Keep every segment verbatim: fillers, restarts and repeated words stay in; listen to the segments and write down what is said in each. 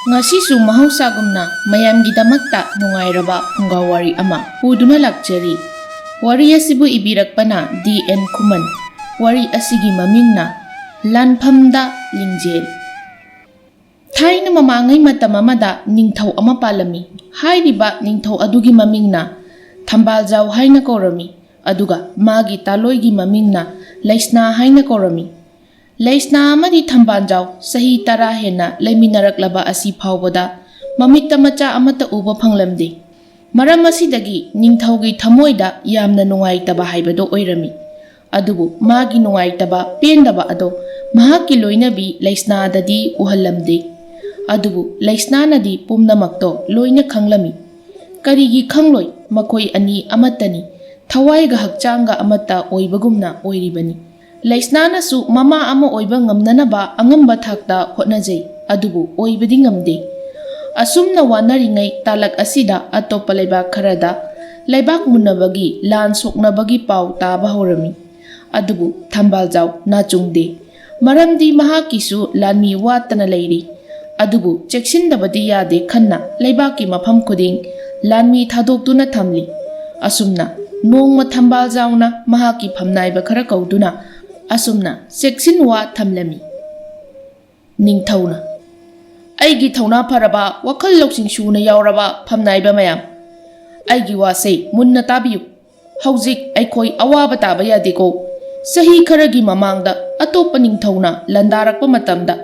ꯉꯁꯤꯁꯨ ꯃꯍꯧꯁꯥꯒꯨꯝꯅ ꯃꯌꯥꯝꯒꯤꯗꯃꯛꯇ ꯅꯨꯡꯉꯥꯏꯔꯕ ꯐꯨꯡꯒꯥ ꯋꯥꯔꯤ ꯑꯃ ꯄꯨꯗꯨꯅ ꯂꯥꯛꯆꯔꯤ꯫ ꯋꯥꯔꯤ ꯑꯁꯤꯕꯨ ꯏꯕꯤꯔꯛꯄꯅ ꯗꯤ ꯑꯦꯟ ꯈꯨꯃꯟ꯫ ꯋꯥꯔꯤ ꯑꯁꯤꯒꯤ ꯃꯃꯤꯡꯅ ꯂꯥꯟꯐꯝꯗ ꯂꯤꯡꯖꯦꯜ꯫ ꯊꯥꯏꯅ ꯃꯃꯥꯡꯉꯩ ꯃꯇꯝ ꯑꯃꯗ ꯅꯤꯡꯊꯧ ꯑꯃ ꯄꯥꯜꯂꯝꯃꯤ꯫ ꯍꯥꯏꯔꯤꯕ ꯅꯤꯡꯊꯧ ꯑꯗꯨꯒꯤ ꯃꯃꯤꯡꯅ ꯊꯝꯕꯥꯜꯖꯥꯎ ꯍꯥꯏꯅ ꯀꯧꯔꯝꯃꯤ, ꯑꯗꯨꯒ ꯃꯥꯒꯤ ꯇꯥꯂꯣꯏꯒꯤ ꯃꯃꯤꯡꯅ ꯂꯩꯁꯅꯥ ꯍꯥꯏꯅ ꯀꯧꯔꯝꯃꯤ꯫ ꯂꯩꯁꯅꯥ ꯑꯃꯗꯤ ꯊꯝꯕꯥꯜꯖꯥꯎ ꯆꯍꯤ ꯇꯔꯥ ꯍꯦꯟꯅ ꯂꯩꯃꯤꯟꯅꯔꯛꯂꯕ ꯑꯁꯤ ꯐꯥꯎꯕꯗ ꯃꯃꯤꯠꯇ ꯃꯆꯥ ꯑꯃꯠꯇ ꯎꯕ ꯐꯪꯂꯝꯗꯦ꯫ ꯃꯔꯝ ꯑꯁꯤꯗꯒꯤ ꯅꯤꯡꯊꯧꯒꯤ ꯊꯃꯣꯏꯗ ꯌꯥꯝꯅ ꯅꯨꯡꯉꯥꯏꯇꯕ ꯍꯥꯏꯕꯗꯨ ꯑꯣꯏꯔꯝꯃꯤ꯫ ꯑꯗꯨꯕꯨ ꯃꯥꯒꯤ ꯅꯨꯡꯉꯥꯏꯇꯕ, ꯄꯦꯟꯗꯕ ꯑꯗꯣ ꯃꯍꯥꯛꯀꯤ ꯂꯣꯏꯅꯕꯤ ꯂꯩꯁꯅꯥꯗꯗꯤ ꯎꯍꯜꯂꯝꯗꯦ꯫ ꯑꯗꯨꯕꯨ ꯂꯩꯁꯅꯥꯅꯗꯤ ꯄꯨꯝꯅꯃꯛꯇꯣ ꯂꯣꯏꯅ ꯈꯪꯂꯝꯃꯤ꯫ ꯀꯔꯤꯒꯤ ꯈꯪꯂꯣꯏ? ꯃꯈꯣꯏ ꯑꯅꯤ ꯑꯃꯠꯇꯅꯤ꯫ ꯊꯋꯥꯏꯒ ꯍꯛꯆꯥꯡꯒ ꯑꯃꯠꯇ ꯑꯣꯏꯕꯒꯨꯝꯅ ꯑꯣꯏꯔꯤꯕꯅꯤ꯫ ꯂꯩꯁꯅꯥꯅꯁꯨ ꯃꯃꯥ ꯑꯃ ꯑꯣꯏꯕ ꯉꯝꯅꯅꯕ ꯑꯉꯝꯕ ꯊꯥꯛꯇ ꯍꯣꯠꯅꯖꯩ, ꯑꯗꯨꯕꯨ ꯑꯣꯏꯕꯗꯤ ꯉꯝꯗꯦ꯫ ꯑꯁꯨꯝꯅ ꯋꯥꯅꯔꯤꯉꯩ ꯇꯥꯂꯛ ꯑꯁꯤꯗ ꯑꯇꯣꯞꯄ ꯂꯩꯕꯥꯛ ꯈꯔꯗ ꯂꯩꯕꯥꯛ ꯃꯨꯟꯅꯕꯒꯤ, ꯂꯥꯟ ꯁꯣꯛꯅꯕꯒꯤ ꯄꯥꯎ ꯇꯥꯕ ꯍꯧꯔꯝꯃꯤ꯫ ꯑꯗꯨꯕꯨ ꯊꯝꯕꯥꯜꯖꯥꯎ ꯅꯥꯆꯨꯡꯗꯦ꯫ ꯃꯔꯝꯗꯤ ꯃꯍꯥꯛꯀꯤꯁꯨ ꯂꯥꯟꯃꯤ ꯋꯥꯠꯇꯅ ꯂꯩꯔꯤ꯫ ꯑꯗꯨꯕꯨ ꯆꯦꯛꯁꯤꯟꯗꯕꯗꯤ ꯌꯥꯗꯦ ꯈꯟꯅ ꯂꯩꯕꯥꯛꯀꯤ ꯃꯐꯝ ꯈꯨꯗꯤꯡ ꯂꯥꯟꯃꯤ ꯊꯥꯗꯣꯛꯇꯨꯅ ꯊꯝꯂꯤ꯫ ꯑꯁꯨꯝꯅ ꯅꯣꯡꯃ ꯊꯝꯕꯥꯜꯖꯥꯎꯅ ꯃꯍꯥꯛꯀꯤ ꯐꯝꯅꯥꯏꯕ ꯈꯔ ꯀꯧꯗꯨꯅ ꯑꯁꯨꯝꯅ ꯆꯦꯛꯁꯤꯟꯋꯥ ꯊꯝꯂꯝꯃꯤ꯫ ꯅꯤꯡꯊꯧꯅ, "ꯑꯩꯒꯤ ꯊꯧꯅꯥ ꯐꯔꯕ, ꯋꯥꯈꯜ ꯂꯧꯁꯤꯡ ꯁꯨꯅ ꯌꯥꯎꯔꯕ ꯐꯝꯅꯥꯏꯕ ꯃꯌꯥꯝ, ꯑꯩꯒꯤ ꯋꯥꯁꯦ ꯃꯨꯟꯅ ꯇꯥꯕꯤꯌꯨ꯫ ꯍꯧꯖꯤꯛ ꯑꯩꯈꯣꯏ ꯑꯋꯥꯕ ꯇꯥꯕ ꯌꯥꯗꯦꯀꯣ꯫ ꯆꯍꯤ ꯈꯔꯒꯤ ꯃꯃꯥꯡꯗ ꯑꯇꯣꯞꯄ ꯅꯤꯡꯊꯧꯅ ꯂꯥꯟꯗꯥꯔꯛꯄ ꯃꯇꯝꯗ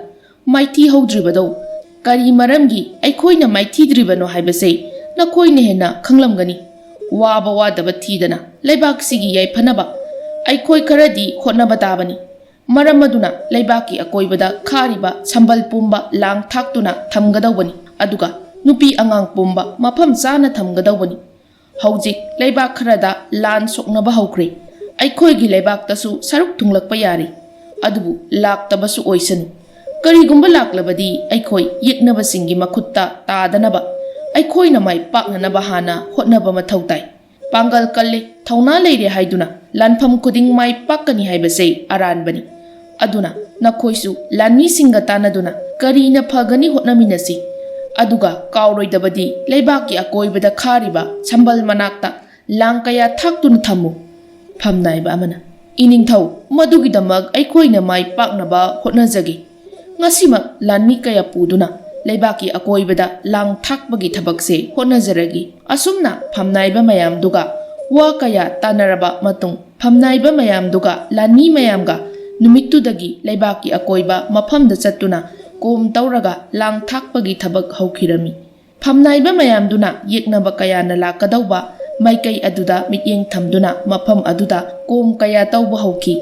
ꯃꯥꯏꯊꯤ ꯍꯧꯗ꯭ꯔꯤꯕꯗꯣ ꯀꯔꯤ ꯃꯔꯝꯒꯤ ꯑꯩꯈꯣꯏꯅ ꯃꯥꯏꯊꯤꯗ꯭ꯔꯤꯕꯅꯣ ꯍꯥꯏꯕꯁꯦ ꯅꯈꯣꯏꯅ ꯍꯦꯟꯅ ꯈꯪꯂꯝꯒꯅꯤ꯫ ꯋꯥꯕ ꯋꯥꯗꯕ ꯊꯤꯗꯅ ꯂꯩꯕꯥꯛꯁꯤꯒꯤ ꯌꯥꯏꯐꯅꯕ ꯑꯩꯈꯣꯏ ꯈꯔꯗꯤ ꯍꯣꯠꯅꯕ ꯇꯥꯕꯅꯤ꯫ ꯃꯔꯝ ꯑꯗꯨꯅ ꯂꯩꯕꯥꯛꯀꯤ ꯑꯀꯣꯏꯕꯗ ꯈꯥꯔꯤꯕ ꯁꯝꯕꯜ ꯄꯨꯝꯕ ꯂꯥꯡ ꯊꯥꯛꯇꯨꯅ ꯊꯝꯒꯗꯧꯕꯅꯤ, ꯑꯗꯨꯒ ꯅꯨꯄꯤ ꯑꯉꯥꯡ ꯄꯨꯝꯕ ꯃꯐꯝ ꯆꯥꯅ ꯊꯝꯒꯗꯧꯕꯅꯤ꯫ ꯍꯧꯖꯤꯛ ꯂꯩꯕꯥꯛ ꯈꯔꯗ ꯂꯥꯟ ꯁꯣꯛꯅꯕ ꯍꯧꯈ꯭ꯔꯦ꯫ ꯑꯩꯈꯣꯏꯒꯤ ꯂꯩꯕꯥꯛꯇꯁꯨ ꯁꯔꯨꯛ ꯊꯨꯡꯂꯛꯄ ꯌꯥꯔꯦ, ꯑꯗꯨꯕꯨ ꯂꯥꯛꯇꯕꯁꯨ ꯑꯣꯏꯁꯅꯨ꯫ ꯀꯔꯤꯒꯨꯝꯕ ꯂꯥꯛꯂꯕꯗꯤ ꯑꯩꯈꯣꯏ ꯌꯦꯛꯅꯕꯁꯤꯡꯒꯤ ꯃꯈꯨꯠꯇ ꯇꯥꯗꯅꯕ ꯑꯩꯈꯣꯏꯅ ꯃꯥꯏ ꯄꯥꯛꯅꯅꯕ ꯍꯥꯟꯅ ꯍꯣꯠꯅꯕ ꯃꯊꯧ ꯇꯥꯏ꯫ ꯄꯥꯡꯒꯜ ꯀꯜꯂꯦ, ꯊꯧꯅꯥ ꯂꯩꯔꯦ ꯍꯥꯏꯗꯨꯅ ꯂꯥꯟꯐꯝ ꯈꯨꯗꯤꯡ ꯃꯥꯏ ꯄꯥꯛꯀꯅꯤ ꯍꯥꯏꯕꯁꯦ ꯑꯔꯥꯟꯕꯅꯤ꯫ ꯑꯗꯨꯅ ꯅꯈꯣꯏꯁꯨ ꯂꯥꯟꯃꯤꯁꯤꯡꯒ ꯇꯥꯟꯅꯗꯨꯅ ꯀꯔꯤꯅ ꯐꯒꯅꯤ ꯍꯣꯠꯅꯃꯤꯟꯅꯁꯤ꯫ ꯑꯗꯨꯒ ꯀꯥꯎꯔꯣꯏꯗꯕꯗꯤ ꯂꯩꯕꯥꯛꯀꯤ ꯑꯀꯣꯏꯕꯗ ꯈꯥꯔꯤꯕ ꯁꯝꯕꯜ ꯃꯅꯥꯛꯇ ꯂꯥꯡ ꯀꯌꯥ ꯊꯥꯛꯇꯨꯅ ꯊꯝꯃꯨ꯫ ꯐꯝꯅꯥꯏꯕ ꯑꯃꯅ, "ꯏꯅꯤꯡꯊꯧ, ꯃꯗꯨꯒꯤꯗꯃꯛ ꯑꯩꯈꯣꯏꯅ ꯃꯥꯏ ꯄꯥꯛꯅꯕ ꯍꯣꯠꯅꯖꯒꯦ꯫ ꯉꯁꯤꯃꯛ ꯂꯥꯟꯃꯤ ꯀꯌꯥ ꯄꯨꯗꯨꯅ ꯂꯩꯕꯥꯛꯀꯤ ꯑꯀꯣꯏꯕꯗ ꯂꯥꯡ ꯊꯥꯛꯄꯒꯤ ꯊꯕꯛꯁꯦ ꯍꯣꯠꯅꯖꯔꯒꯦ꯫" ꯑꯁꯨꯝꯅ ꯐꯝꯅꯥꯏꯕ ꯃꯌꯥꯝꯗꯨꯒ ꯋꯥ ꯀꯌꯥ ꯇꯥꯅꯔꯕ ꯃꯇꯨꯡ, ꯐꯝꯅꯥꯏꯕ ꯃꯌꯥꯝꯗꯨꯒ ꯂꯥꯟꯃꯤ ꯃꯌꯥꯝꯒ ꯅꯨꯃꯤꯠꯇꯨꯗꯒꯤ ꯂꯩꯕꯥꯛꯀꯤ ꯑꯀꯣꯏꯕ ꯃꯐꯝꯗ ꯆꯠꯇꯨꯅ ꯀꯣꯝ ꯇꯧꯔꯒ ꯂꯥꯡ ꯊꯥꯛꯄꯒꯤ ꯊꯕꯛ ꯍꯧꯈꯤꯔꯝꯃꯤ꯫ ꯐꯝꯅꯥꯏꯕ ꯃꯌꯥꯝꯗꯨꯅ ꯌꯦꯛꯅꯕ ꯀꯌꯥꯅ ꯂꯥꯛꯀꯗꯧꯕ ꯃꯥꯏꯀꯩ ꯑꯗꯨꯗ ꯃꯤꯠꯌꯦꯡ ꯊꯝꯗꯨꯅ ꯃꯐꯝ ꯑꯗꯨꯗ ꯀꯣꯝ ꯀꯌꯥ ꯇꯧꯕ ꯍꯧꯈꯤ꯫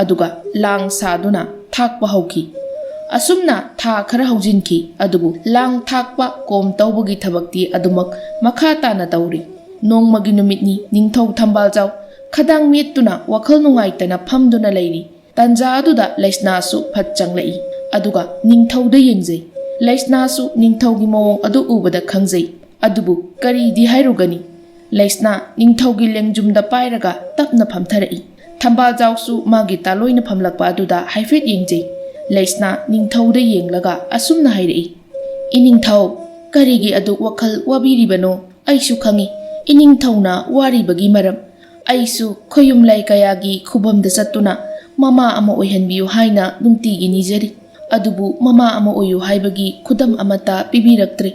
ꯑꯗꯨꯒ ꯂꯥꯡ ꯁꯥꯗꯨꯅ ꯊꯥꯛꯄ ꯍꯧꯈꯤ꯫ ꯑꯁꯨꯝꯅ ꯊꯥ ꯈꯔ ꯍꯧꯖꯤꯟꯈꯤ꯫ ꯑꯗꯨꯕꯨ ꯂꯥꯡ ꯊꯥꯛꯄ ꯀꯣꯝ ꯇꯧꯕꯒꯤ ꯊꯕꯛꯇꯤ ꯑꯗꯨꯃꯛ ꯃꯈꯥ ꯇꯥꯅ ꯇꯧꯔꯤ꯫ ꯅꯣꯡꯃꯒꯤ ꯅꯨꯃꯤꯠꯅꯤ꯫ ꯅꯤꯡꯊꯧ ꯊꯝꯕꯥꯜꯖꯥꯎ ꯈꯗꯥꯡ ꯃꯦꯠꯇꯨꯅ ꯋꯥꯈꯜ ꯅꯨꯡꯉꯥꯏꯇꯅ ꯐꯝꯗꯨꯅ ꯂꯩꯔꯤ꯫ ꯇꯟꯖꯥ ꯑꯗꯨꯗ ꯂꯩꯁꯅꯥꯁꯨ ꯐꯠ ꯆꯪꯂꯛꯏ꯫ ꯑꯗꯨꯒ ꯅꯤꯡꯊꯧꯗ ꯌꯦꯡꯖꯩ꯫ ꯂꯩꯁꯅꯥꯁꯨ ꯅꯤꯡꯊꯧꯒꯤ ꯃꯑꯣꯡ ꯑꯗꯨ ꯎꯕꯗ ꯈꯪꯖꯩ꯫ ꯑꯗꯨꯕꯨ ꯀꯔꯤꯗꯤ ꯍꯥꯏꯔꯨꯒꯅꯤ? ꯂꯩꯁꯅꯥ ꯅꯤꯡꯊꯧꯒꯤ ꯂꯦꯡꯖꯨꯝꯗ ꯄꯥꯏꯔꯒ ꯇꯞꯅ ꯐꯝꯊꯔꯛꯏ꯫ ꯊꯝꯕꯥꯜꯖꯥꯎꯁꯨ ꯃꯥꯒꯤ ꯇꯥꯂꯣꯏꯅ ꯐꯝꯂꯛꯄ ꯑꯗꯨꯗ ꯍꯥꯏꯐꯦꯠ ꯌꯦꯡꯖꯩ꯫ ꯂꯩꯁꯅꯥ ꯅꯤꯡꯊꯧꯗ ꯌꯦꯡꯂꯒ ꯑꯁꯨꯝꯅ ꯍꯥꯏꯔꯛꯏ, "ꯏꯅꯤꯡꯊꯧ, ꯀꯔꯤꯒꯤ ꯑꯗꯨꯛ ꯋꯥꯈꯜ ꯋꯥꯕꯤꯔꯤꯕꯅꯣ? ꯑꯩꯁꯨ ꯈꯪꯏ ꯏꯅꯤꯡꯊꯧꯅ ꯋꯥꯔꯤꯕꯒꯤ ꯃꯔꯝ꯫ ꯑꯩꯁꯨ ꯈꯣꯌꯨꯝ ꯂꯩ ꯀꯌꯥꯒꯤ ꯈꯨꯕꯝꯗ ꯆꯠꯇꯨꯅ ꯃꯃꯥ ꯑꯃ ꯑꯣꯏꯍꯟꯕꯤꯌꯨ ꯍꯥꯏꯅ ꯅꯨꯡꯇꯤꯒꯤ ꯅꯤꯖꯔꯤ꯫ ꯑꯗꯨꯕꯨ ꯃꯃꯥ ꯑꯃ ꯑꯣꯏꯌꯨ ꯍꯥꯏꯕꯒꯤ ꯈꯨꯗꯝ ꯑꯃꯠꯇ ꯄꯤꯕꯤꯔꯛꯇ꯭ꯔꯦ꯫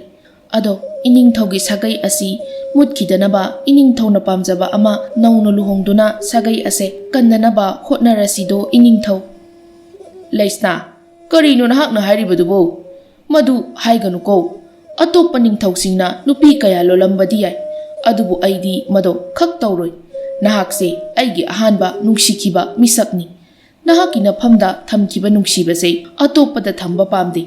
ꯑꯗꯣ ꯏꯅꯤꯡꯊꯧꯒꯤ ꯁꯥꯒꯩ ꯑꯁꯤ ꯃꯨꯠꯈꯤꯗꯅꯕ ꯏꯅꯤꯡꯊꯧꯅ ꯄꯥꯝꯖꯕ ꯑꯃ ꯅꯧꯅ ꯂꯨꯍꯣꯡꯗꯨꯅ ꯁꯥꯒꯩ ꯑꯁꯦ ꯀꯟꯅꯅꯕ ꯍꯣꯠꯅꯔꯁꯤꯗꯣ ꯏꯅꯤꯡꯊꯧ꯫" ꯂꯩꯁꯅꯥ, "ꯀꯔꯤꯅꯣ ꯅꯍꯥꯛꯅ ꯍꯥꯏꯔꯤꯕꯗꯨꯕꯣ? ꯃꯗꯨ ꯍꯥꯏꯒꯅꯨꯀꯣ꯫ ꯑꯇꯣꯞꯄ ꯅꯤꯡꯊꯧꯁꯤꯡꯅ ꯅꯨꯄꯤ ꯀꯌꯥ ꯂꯣꯜꯂꯝꯕꯗꯤ ꯌꯥꯏ, ꯑꯗꯨꯕꯨ ꯑꯩꯗꯤ ꯃꯗꯣ ꯈꯛ ꯇꯧꯔꯣꯏ꯫ ꯅꯍꯥꯛꯁꯦ ꯑꯩꯒꯤ ꯑꯍꯥꯟꯕ ꯅꯨꯡꯁꯤꯈꯤꯕ ꯃꯤꯁꯛꯅꯤ꯫ ꯅꯍꯥꯛꯀꯤ ꯅꯐꯝꯗ ꯊꯝꯈꯤꯕ ꯅꯨꯡꯁꯤꯕꯁꯦ ꯑꯇꯣꯞꯄꯗ ꯊꯝꯕ ꯄꯥꯝꯗꯦ꯫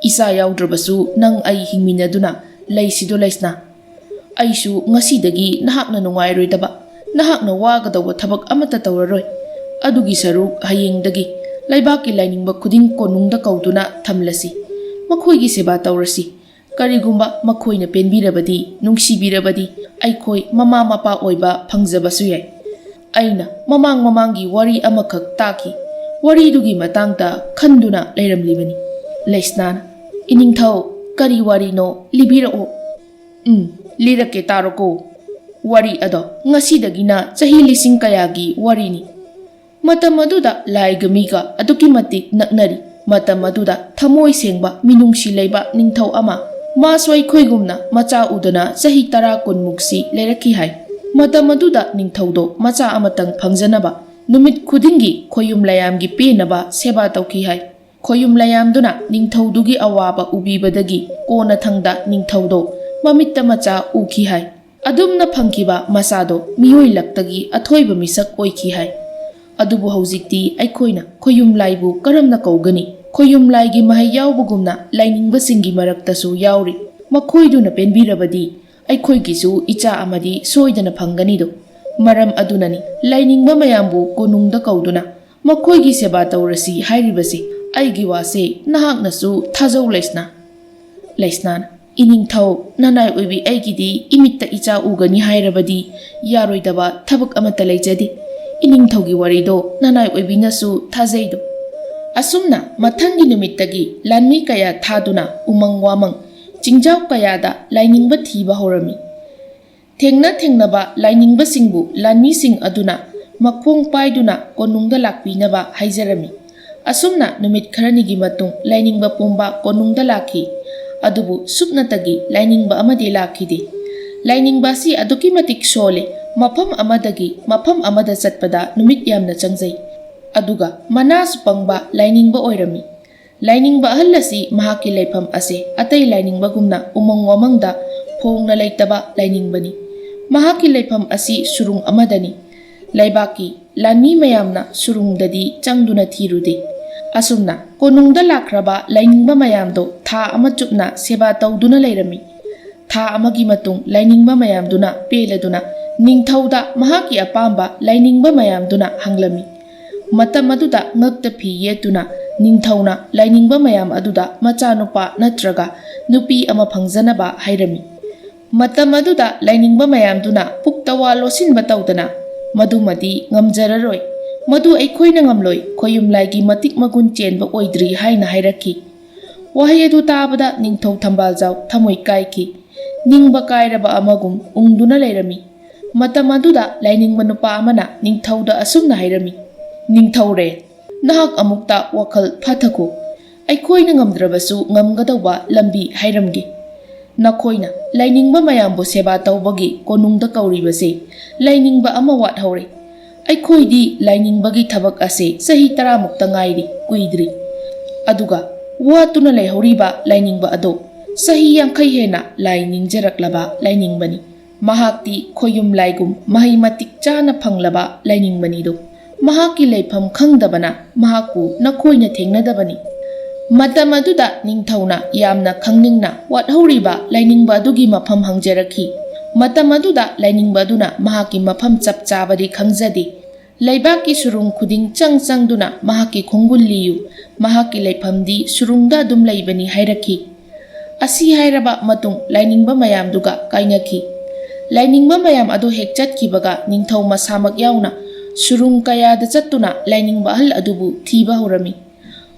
ꯏꯆꯥ ꯌꯥꯎꯗ꯭ꯔꯕꯁꯨ ꯅꯪ ꯑꯩ ꯍꯤꯡꯃꯤꯟꯅꯗꯨꯅ ꯂꯩꯁꯤꯗꯣ ꯂꯩꯁꯅꯥ꯫ ꯑꯩꯁꯨ ꯉꯁꯤꯗꯒꯤ ꯅꯍꯥꯛꯅ ꯅꯨꯡꯉꯥꯏꯔꯣꯏꯗꯕ, ꯅꯍꯥꯛꯅ ꯋꯥꯒꯗꯧꯕ ꯊꯕꯛ ꯑꯃꯠꯇ ꯇꯧꯔꯔꯣꯏ꯫ ꯑꯗꯨꯒꯤ ꯁꯔꯨꯛ ꯍꯌꯦꯡꯗꯒꯤ ꯂꯩꯕꯥꯛꯀꯤ ꯂꯥꯏꯅꯤꯡꯕ ꯈꯨꯗꯤꯡ ꯀꯣꯅꯨꯡꯗ ꯀꯧꯗꯨꯅ ꯊꯝꯂꯁꯤ꯫ ꯃꯈꯣꯏꯒꯤ ꯁꯦꯕꯥ ꯇꯧꯔꯁꯤ꯫ ꯀꯔꯤꯒꯨꯝꯕ ꯃꯈꯣꯏꯅ ꯄꯦꯟꯕꯤꯔꯕꯗꯤ, ꯅꯨꯡꯁꯤꯕꯤꯔꯕꯗꯤ ꯑꯩꯈꯣꯏ ꯃꯃꯥ ꯃꯄꯥ ꯑꯣꯏꯕ ꯐꯪꯖꯕꯁꯨ ꯌꯥꯏ꯫" ꯑꯩꯅ ꯃꯃꯥꯡ ꯃꯃꯥꯡꯒꯤ ꯋꯥꯔꯤ ꯑꯃꯈꯛ ꯇꯥꯈꯤ꯫ ꯋꯥꯔꯤꯗꯨꯒꯤ ꯃꯇꯥꯡꯗ ꯈꯟꯗꯨꯅ ꯂꯩꯔꯝꯂꯤꯕꯅꯤ꯫ ꯂꯩꯁꯅꯥꯅ, "ꯏꯅꯤꯡꯊꯧ, "ꯀꯔꯤ ꯋꯥꯔꯤꯅꯣ? ꯂꯤꯕꯤꯔꯛꯑꯣ꯫" "ꯎꯝ, ꯂꯤꯔꯛꯀꯦ, ꯇꯥꯔꯣꯀꯣ꯫ ꯋꯥꯔꯤ ꯑꯗꯣ ꯉꯁꯤꯗꯒꯤꯅ ꯆꯍꯤ ꯂꯤꯁꯤꯡ ꯀꯌꯥꯒꯤ ꯋꯥꯔꯤꯅꯤ꯫ ꯃꯇꯝ ꯑꯗꯨꯗ ꯂꯥꯏꯒ ꯃꯤꯒ ꯑꯗꯨꯛꯀꯤ ꯃꯇꯤꯛ ꯅꯛꯅꯔꯤ꯫ ꯃꯇꯝ ꯑꯗꯨꯗ ꯊꯃꯣꯏ ꯁꯦꯡꯕ, ꯃꯤꯅꯨꯡꯁꯤ ꯂꯩꯕ ꯅꯤꯡꯊꯧ ꯑꯃ, ꯃꯥꯁꯨ ꯑꯩꯈꯣꯏꯒꯨꯝꯅ ꯃꯆꯥ ꯎꯗꯅ ꯆꯍꯤ ꯇꯔꯥ ꯀꯨꯟꯃꯨꯛꯁꯤ ꯂꯩꯔꯛꯈꯤ ꯍꯥꯏ꯫ ꯃꯇꯝ ꯑꯗꯨꯗ ꯅꯤꯡꯊꯧꯗꯣ ꯃꯆꯥ ꯑꯃꯇꯪ ꯐꯪꯖꯅꯕ ꯅꯨꯃꯤꯠ ꯈꯨꯗꯤꯡꯒꯤ ꯈꯣꯌꯨꯝ ꯂꯥꯏꯌꯥꯝꯒꯤ ꯄꯦꯟꯅꯕ ꯁꯦꯕꯥ ꯇꯧꯈꯤ ꯍꯥꯏ꯫ ꯈꯣꯌꯨꯝ ꯂꯥꯏꯌꯥꯝꯗꯨꯅ ꯅꯤꯡꯊꯧꯗꯨꯒꯤ ꯑꯋꯥꯕ ꯎꯕꯤꯕꯗꯒꯤ ꯀꯣꯟꯅꯊꯪꯗ ꯅꯤꯡꯊꯧꯗꯣ ꯃꯃꯤꯠꯇ ꯃꯆꯥ ꯎꯈꯤ ꯍꯥꯏ꯫ ꯑꯗꯨꯝꯅ ꯐꯪꯈꯤꯕ ꯃꯆꯥꯗꯣ ꯃꯤꯑꯣꯏ ꯂꯛꯇꯒꯤ ꯑꯊꯣꯏꯕ ꯃꯤꯁꯛ ꯑꯣꯏꯈꯤ ꯍꯥꯏ꯫ ꯑꯗꯨꯕꯨ ꯍꯧꯖꯤꯛꯇꯤ ꯑꯩꯈꯣꯏꯅ ꯈꯣꯌꯨꯝ ꯂꯥꯏꯕꯨ ꯀꯔꯝꯅ ꯀꯧꯒꯅꯤ? ꯈꯣꯌꯨꯝ ꯂꯥꯏꯒꯤ ꯃꯍꯩ ꯌꯥꯎꯕꯒꯨꯝꯅ ꯂꯥꯏꯅꯤꯡꯕꯁꯤꯡꯒꯤ ꯃꯔꯛꯇꯁꯨ ꯌꯥꯎꯔꯤ꯫ ꯃꯈꯣꯏꯗꯨꯅ ꯄꯦꯟꯕꯤꯔꯕꯗꯤ ꯑꯩꯈꯣꯏꯒꯤꯁꯨ ꯏꯆꯥ ꯑꯃꯗꯤ ꯁꯣꯏꯗꯅ ꯐꯪꯒꯅꯤꯗꯣ꯫ ꯃꯔꯝ ꯑꯗꯨꯅꯅꯤ ꯂꯥꯏꯅꯤꯡꯕ ꯃꯌꯥꯝꯕꯨ ꯀꯣꯅꯨꯡꯗ ꯀꯧꯗꯨꯅ ꯃꯈꯣꯏꯒꯤ ꯁꯦꯕꯥ ꯇꯧꯔꯁꯤ ꯍꯥꯏꯔꯤꯕꯁꯤ꯫ ꯑꯩꯒꯤ ꯋꯥꯁꯦ ꯅꯍꯥꯛꯅꯁꯨ ꯊꯥꯖꯧ, ꯂꯩꯁꯅꯥ꯫ ꯂꯩꯁꯅꯥꯅ, "ꯏꯅꯤꯡꯊꯧ, ꯅꯅꯥꯏ ꯑꯣꯏꯕꯤ ꯑꯩꯒꯤꯗꯤ ꯏꯃꯤꯠꯇ ꯏꯆꯥ ꯎꯒꯅꯤ ꯍꯥꯏꯔꯕꯗꯤ ꯌꯥꯔꯣꯏꯗꯕ ꯊꯕꯛ ꯑꯃꯠꯇ ꯂꯩꯖꯗꯦ꯫ ꯏꯅꯤꯡꯊꯧꯒꯤ ꯋꯥꯔꯤꯗꯣ ꯅꯅꯥꯏ ꯑꯣꯏꯕꯤꯅꯁꯨ ꯊꯥꯖꯩꯗꯣ꯫" ꯑꯁꯨꯝꯅ ꯃꯊꯪꯒꯤ ꯅꯨꯃꯤꯠꯇꯒꯤ ꯂꯥꯟꯃꯤ ꯀꯌꯥ ꯊꯥꯗꯨꯅ ꯎꯃꯪ ꯋꯥꯃꯪ, ꯆꯤꯡꯖꯥꯎ ꯀꯌꯥꯗ ꯂꯥꯏꯅꯤꯡꯕ ꯊꯤꯕ ꯍꯧꯔꯝꯃꯤ꯫ ꯊꯦꯡꯅ ꯊꯦꯡꯅꯕ ꯂꯥꯏꯅꯤꯡꯕꯁꯤꯡꯕꯨ ꯂꯥꯟꯃꯤꯁꯤꯡ ꯑꯗꯨꯅ ꯃꯈꯣꯡ ꯄꯥꯏꯗꯨꯅ ꯀꯣꯅꯨꯡꯗ ꯂꯥꯛꯄꯤꯅꯕ ꯍꯥꯏꯖꯔꯝꯃꯤ꯫ ꯑꯁꯨꯝꯅ ꯅꯨꯃꯤꯠ ꯈꯔꯅꯤꯒꯤ ꯃꯇꯨꯡ ꯂꯥꯏꯅꯤꯡꯕ ꯄꯨꯝꯕ ꯀꯣꯅꯨꯡꯗ ꯂꯥꯛꯈꯤ꯫ ꯑꯗꯨꯕꯨ ꯁꯨꯞꯅꯇꯒꯤ ꯂꯥꯏꯅꯤꯡꯕ ꯑꯃꯗꯤ ꯂꯥꯛꯈꯤꯗꯦ꯫ ꯂꯥꯏꯅꯤꯡꯕ ꯑꯁꯤ ꯑꯗꯨꯛꯀꯤ ꯃꯇꯤꯛ ꯁꯣꯜꯂꯤ, ꯃꯐꯝ ꯑꯃꯗꯒꯤ ꯃꯐꯝ ꯑꯃꯗ ꯆꯠꯄꯗ ꯅꯨꯃꯤꯠ ꯌꯥꯝꯅ ꯆꯪꯖꯩ꯫ ꯑꯗꯨꯒ ꯃꯅꯥꯁꯨ ꯄꯪꯕ ꯂꯥꯏꯅꯤꯡꯕ ꯑꯣꯏꯔꯝꯃꯤ꯫ ꯂꯥꯏꯅꯤꯡꯕ ꯑꯍꯜ ꯑꯁꯤ ꯃꯍꯥꯛꯀꯤ ꯂꯩꯐꯝ ꯑꯁꯦ ꯑꯇꯩ ꯂꯥꯏꯅꯤꯡꯕꯒꯨꯝꯅ ꯎꯃꯪ ꯋꯥꯃꯪꯗ ꯐꯣꯡꯅ ꯂꯩꯇꯕ ꯂꯥꯏꯅꯤꯡꯕꯅꯤ꯫ ꯃꯍꯥꯛꯀꯤ ꯂꯩꯐꯝ ꯑꯁꯤ ꯁꯨꯔꯨꯡ ꯑꯃꯗꯅꯤ꯫ ꯂꯩꯕꯥꯛꯀꯤ ꯂꯥꯟꯃꯤ ꯃꯌꯥꯝꯅ ꯁꯨꯔꯨꯡꯗꯗꯤ ꯆꯪꯗꯨꯅ ꯊꯤꯔꯨꯗꯦ꯫ ꯑꯁꯨꯝꯅ ꯀꯣꯅꯨꯡꯗ ꯂꯥꯛꯈ꯭ꯔꯕ ꯂꯥꯏꯅꯤꯡꯕ ꯃꯌꯥꯝꯗꯣ ꯊꯥ ꯑꯃ ꯆꯨꯞꯅ ꯁꯦꯕꯥ ꯇꯧꯗꯨꯅ ꯂꯩꯔꯝꯃꯤ꯫ ꯊꯥ ꯑꯃꯒꯤ ꯃꯇꯨꯡ ꯂꯥꯏꯅꯤꯡꯕ ꯃꯌꯥꯝꯗꯨꯅ ꯄꯦꯜꯂꯗꯨꯅ ꯅꯤꯡꯊꯧꯗ ꯃꯍꯥꯛꯀꯤ ꯑꯄꯥꯝꯕ ꯂꯥꯏꯅꯤꯡꯕ ꯃꯌꯥꯝꯗꯨꯅ ꯍꯪꯂꯝꯃꯤ꯫ ꯃꯇꯝ ꯑꯗꯨꯗ ꯉꯛꯇ ꯐꯤ ꯌꯦꯠꯇꯨꯅ ꯅꯤꯡꯊꯧꯅ ꯂꯥꯏꯅꯤꯡꯕ ꯃꯌꯥꯝ ꯑꯗꯨꯗ ꯃꯆꯥꯅꯨꯄꯥ ꯅꯠꯇ꯭ꯔꯒ ꯅꯨꯄꯤ ꯑꯃ ꯐꯪꯖꯅꯕ ꯍꯥꯏꯔꯝꯃꯤ꯫ ꯃꯇꯝ ꯑꯗꯨꯗ ꯂꯥꯏꯅꯤꯡꯕ ꯃꯌꯥꯝꯗꯨꯅ ꯄꯨꯛꯇ ꯋꯥ ꯂꯣꯠꯁꯤꯟꯕ ꯇꯧꯗꯅ, "ꯃꯗꯨꯃꯗꯤ ꯉꯝꯖꯔꯔꯣꯏ, ꯃꯗꯨ ꯑꯩꯈꯣꯏꯅ ꯉꯝꯂꯣꯏ, ꯈꯣꯌꯨꯝ ꯂꯥꯏꯒꯤ ꯃꯇꯤꯛ ꯃꯒꯨꯟ ꯆꯦꯟꯕ ꯑꯣꯏꯗ꯭ꯔꯤ" ꯍꯥꯏꯅ ꯍꯥꯏꯔꯛꯈꯤ꯫ ꯋꯥꯍꯩ ꯑꯗꯨ ꯇꯥꯕꯗ ꯅꯤꯡꯊꯧ ꯊꯝꯕꯥꯜꯖꯥꯎ ꯊꯃꯣꯏ ꯀꯥꯏꯈꯤ꯫ ꯅꯤꯡꯕ ꯀꯥꯏꯔꯕ ꯑꯃꯒꯨꯝ ꯎꯪꯗꯨꯅ ꯂꯩꯔꯝꯃꯤ꯫ ꯃꯇꯝ ꯑꯗꯨꯗ ꯂꯥꯏꯅꯤꯡꯕ ꯅꯨꯄꯥ ꯑꯃꯅ ꯅꯤꯡꯊꯧꯗ ꯑꯁꯨꯝꯅ ꯍꯥꯏꯔꯝꯃꯤ, "ꯅꯤꯡꯊꯧꯔꯦ, ꯅꯍꯥꯛ ꯑꯃꯨꯛꯇ ꯋꯥꯈꯜ ꯐꯥꯊꯈꯣ꯫ ꯑꯩꯈꯣꯏꯅ ꯉꯝꯗ꯭ꯔꯕꯁꯨ ꯉꯝꯒꯗꯧꯕ ꯂꯝꯕꯤ ꯍꯥꯏꯔꯝꯒꯦ꯫ ꯅꯈꯣꯏꯅ ꯂꯥꯏꯅꯤꯡꯕ ꯃꯌꯥꯝꯕꯨ ꯁꯦꯕꯥ ꯇꯧꯕꯒꯤ ꯀꯣꯅꯨꯡꯗ ꯀꯧꯔꯤꯕꯁꯦ ꯂꯥꯏꯅꯤꯡꯕ ꯑꯃ ꯋꯥꯠꯍꯧꯔꯦ꯫ ꯑꯩꯈꯣꯏꯗꯤ ꯂꯥꯏꯅꯤꯡꯕꯒꯤ ꯊꯕꯛ ꯑꯁꯦ ꯆꯍꯤ ꯇꯔꯥꯃꯨꯛꯇ ꯉꯥꯏꯔꯤ, ꯀꯨꯏꯗ꯭ꯔꯤ꯫ ꯑꯗꯨꯒ ꯋꯥꯠꯇꯨꯅ ꯂꯩꯍꯧꯔꯤꯕ ꯂꯥꯏꯅꯤꯡꯕ ꯑꯗꯣ ꯆꯍꯤ ꯌꯥꯡꯈꯩ ꯍꯦꯟꯅ ꯂꯥꯏ ꯅꯤꯡꯖꯔꯛꯂꯕ ꯂꯥꯏꯅꯤꯡꯕꯅꯤ꯫ ꯃꯍꯥꯛꯇꯤ ꯈꯣꯌꯨꯝ ꯂꯥꯏꯒꯨꯝ ꯃꯍꯩ ꯃꯇꯤꯛ ꯆꯥꯅ ꯐꯪꯂꯕ ꯂꯥꯏꯅꯤꯡꯕꯅꯤꯗꯣ꯫ ꯃꯍꯥꯛꯀꯤ ꯂꯩꯐꯝ ꯈꯪꯗꯕꯅ ꯃꯍꯥꯛꯄꯨ ꯅꯈꯣꯏꯅ ꯊꯦꯡꯅꯗꯕꯅꯤ꯫" ꯃꯇꯝ ꯑꯗꯨꯗ ꯅꯤꯡꯊꯧꯅ ꯌꯥꯝꯅ ꯈꯪꯅꯤꯡꯅ ꯋꯥꯠꯍꯧꯔꯤꯕ ꯂꯥꯏꯅꯤꯡꯕ ꯑꯗꯨꯒꯤ ꯃꯐꯝ ꯍꯪꯖꯔꯛꯈꯤ꯫ ꯃꯇꯝ ꯑꯗꯨꯗ ꯂꯥꯏꯅꯤꯡꯕ ꯑꯗꯨꯅ ꯃꯍꯥꯛꯀꯤ ꯃꯐꯝ ꯆꯞ ꯆꯥꯕꯗꯤ ꯈꯪꯖꯗꯦ꯫ "ꯂꯩꯕꯥꯛꯀꯤ ꯁꯨꯔꯨꯡ ꯈꯨꯗꯤꯡ ꯆꯪ ꯆꯪꯗꯨꯅ ꯃꯍꯥꯛꯀꯤ ꯈꯣꯡꯒꯨꯜ ꯂꯤꯌꯨ꯫ ꯃꯍꯥꯛꯀꯤ ꯂꯩꯐꯝꯗꯤ ꯁꯨꯔꯨꯡꯗ ꯑꯗꯨꯝ ꯂꯩꯕꯅꯤ" ꯍꯥꯏꯔꯛꯈꯤ꯫ ꯑꯁꯤ ꯍꯥꯏꯔꯕ ꯃꯇꯨꯡ ꯂꯥꯏꯅꯤꯡꯕ ꯃꯌꯥꯝꯗꯨꯒ ꯀꯥꯏꯅꯈꯤ꯫ ꯂꯥꯏꯅꯤꯡꯕ ꯃꯌꯥꯝ ꯑꯗꯨ ꯍꯦꯛ ꯆꯠꯈꯤꯕꯒ ꯅꯤꯡꯊꯧ ꯃꯁꯥꯃꯛ ꯌꯥꯎꯅ ꯁꯨꯔꯨꯡ ꯀꯌꯥꯗ ꯆꯠꯇꯨꯅ ꯂꯥꯏꯅꯤꯡꯕ ꯑꯍꯜ ꯑꯗꯨꯕꯨ ꯊꯤꯕ ꯍꯧꯔꯝꯃꯤ꯫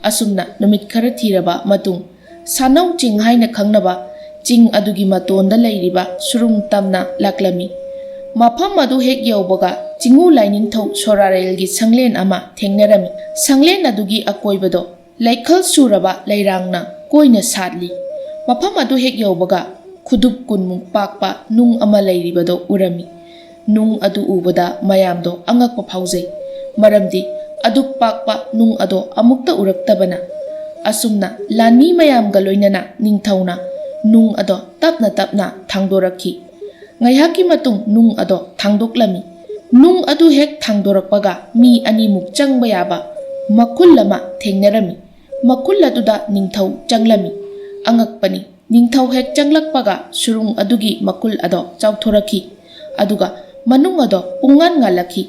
ꯑꯁꯨꯝꯅ ꯅꯨꯃꯤꯠ ꯈꯔ ꯊꯤꯔꯕ ꯃꯇꯨꯡ, ꯁꯥꯅꯧ ꯆꯤꯡ ꯍꯥꯏꯅ ꯈꯪꯅꯕ ꯆꯤꯡ ꯑꯗꯨꯒꯤ ꯃꯇꯣꯟꯗ ꯂꯩꯔꯤꯕ ꯁꯨꯔꯨꯡ ꯇꯝꯅ ꯂꯥꯛꯂꯝꯃꯤ꯫ ꯃꯐꯝ ꯑꯗꯨ ꯍꯦꯛ ꯌꯧꯕꯒ ꯆꯤꯡꯉꯨ ꯂꯥꯏꯅꯤꯡꯊꯧ ꯁꯣꯔꯥꯔꯦꯜꯒꯤ ꯁꯪꯂꯦꯟ ꯑꯃ ꯊꯦꯡꯅꯔꯝꯃꯤ꯫ ꯁꯪꯂꯦꯟ ꯑꯗꯨꯒꯤ ꯑꯀꯣꯏꯕꯗꯣ ꯂꯩꯈꯜ ꯁꯨꯔꯕ ꯂꯩꯔꯥꯡꯅ ꯀꯣꯏꯅ ꯁꯥꯠꯂꯤ꯫ ꯃꯐꯝ ꯑꯗꯨ ꯍꯦꯛ ꯌꯧꯕꯒ ꯈꯨꯗꯨꯞ ꯀꯨꯟꯃꯨꯛ ꯄꯥꯛꯄ ꯅꯨꯡ ꯑꯃ ꯂꯩꯔꯤꯕꯗꯣ ꯎꯔꯝꯃꯤ꯫ ꯅꯨꯡ ꯑꯗꯨ ꯎꯕꯗ ꯃꯌꯥꯝꯗꯣ ꯑꯉꯛꯄ ꯐꯥꯎꯖꯩ, ꯃꯔꯝꯗꯤ ꯑꯗꯨꯛ ꯄꯥꯛꯄ ꯅꯨꯡ ꯑꯗꯣ ꯑꯃꯨꯛꯇ ꯎꯔꯛꯇꯕꯅ꯫ ꯑꯁꯨꯝꯅ ꯂꯥꯟꯃꯤ ꯃꯌꯥꯝꯒ ꯂꯣꯏꯅꯅ ꯅꯤꯡꯊꯧꯅ ꯅꯨꯡ ꯑꯗꯣ ꯇꯞꯅ ꯇꯞꯅ ꯊꯥꯡꯗꯣꯔꯛꯈꯤ꯫ ꯉꯥꯏꯍꯥꯛꯀꯤ ꯃꯇꯨꯡ ꯅꯨꯡ ꯑꯗꯣ ꯊꯥꯡꯗꯣꯛꯂꯝꯃꯤ꯫ ꯅꯨꯡ ꯑꯗꯨ ꯍꯦꯛ ꯊꯥꯡꯗꯣꯔꯛꯄꯒ ꯃꯤ ꯑꯅꯤꯃꯨꯛ ꯆꯪꯕ ꯌꯥꯕ ꯃꯈꯨꯜ ꯑꯃ ꯊꯦꯡꯅꯔꯝꯃꯤ꯫ ꯃꯈꯨꯜ ꯑꯗꯨꯗ ꯅꯤꯡꯊꯧ ꯆꯪꯂꯝꯃꯤ꯫ ꯑꯉꯛꯄꯅꯤ, ꯅꯤꯡꯊꯧ ꯍꯦꯛ ꯆꯪꯂꯛꯄꯒ ꯁꯨꯔꯨꯡ ꯑꯗꯨꯒꯤ ꯃꯈꯨꯜ ꯑꯗꯣ ꯆꯥꯎꯊꯣꯔꯛꯈꯤ, ꯑꯗꯨꯒ ꯃꯅꯨꯡ ꯑꯗꯣ ꯄꯨꯡꯉꯥꯟ ꯉꯥꯜꯂꯛꯈꯤ꯫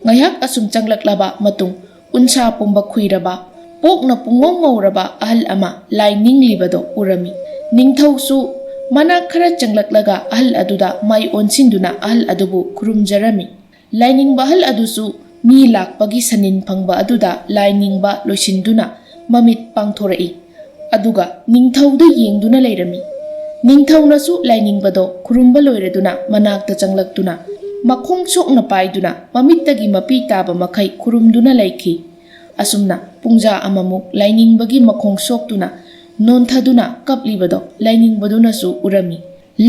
ꯉꯥꯏꯍꯥꯛ ꯑꯁꯨꯝ ꯆꯪꯂꯛꯂꯕ ꯃꯇꯨꯡ, ꯎꯟꯁꯥ ꯄꯨꯝꯕ ꯈꯨꯏꯔꯕ, ꯄꯣꯛꯅ ꯄꯨꯡꯉꯧ ꯉꯧꯔꯕ ꯑꯍꯜ ꯑꯃ ꯂꯥꯏ ꯅꯤꯡꯂꯤꯕꯗꯣ ꯎꯔꯝꯃꯤ꯫ ꯅꯤꯡꯊꯧꯁꯨ ꯃꯅꯥꯛ ꯈꯔ ꯆꯪꯂꯛꯂꯒ ꯑꯍꯜ ꯑꯗꯨꯗ ꯃꯥꯏ ꯑꯣꯟꯁꯤꯟꯗꯨꯅ ꯑꯍꯜ ꯑꯗꯨꯕꯨ ꯈꯨꯔꯨꯝꯖꯔꯝꯃꯤ꯫ ꯂꯥꯏꯅꯤꯡꯕ ꯑꯍꯜ ꯑꯗꯨꯁꯨ ꯃꯤ ꯂꯥꯛꯄꯒꯤ ꯁꯅꯤꯟ ꯐꯪꯕ ꯑꯗꯨꯗ ꯂꯥꯏ ꯅꯤꯡꯕ ꯂꯣꯏꯁꯤꯟꯗꯨꯅ ꯃꯃꯤꯠ ꯄꯥꯡꯊꯣꯔꯛꯏ꯫ ꯑꯗꯨꯒ ꯅꯤꯡꯊꯧꯗ ꯌꯦꯡꯗꯨꯅ ꯂꯩꯔꯝꯃꯤ꯫ ꯅꯤꯡꯊꯧꯅꯁꯨ ꯂꯥꯏꯅꯤꯡꯕꯗꯣ ꯈꯨꯔꯨꯝꯕ ꯂꯣꯏꯔꯗꯨꯅ ꯃꯅꯥꯛꯇ ꯆꯪꯂꯛꯇꯨꯅ ꯃꯈꯣꯡ ꯁꯣꯛꯅ ꯄꯥꯏꯗꯨꯅ ꯃꯃꯤꯠꯇꯒꯤ ꯃꯄꯤ ꯇꯥꯕ ꯃꯈꯩ ꯈꯨꯔꯨꯝꯗꯨꯅ ꯂꯩꯈꯤ꯫ ꯑꯁꯨꯝꯅ ꯄꯨꯡꯖꯥ ꯑꯃꯃꯨꯛ ꯂꯥꯏꯅꯤꯡꯕꯒꯤ ꯃꯈꯣꯡ ꯁꯣꯛꯇꯨꯅ ꯅꯣꯟꯊꯗꯨꯅ ꯀꯞꯂꯤꯕꯗꯣ ꯂꯥꯏꯅꯤꯡꯕꯗꯨꯅꯁꯨ ꯎꯔꯝꯃꯤ꯫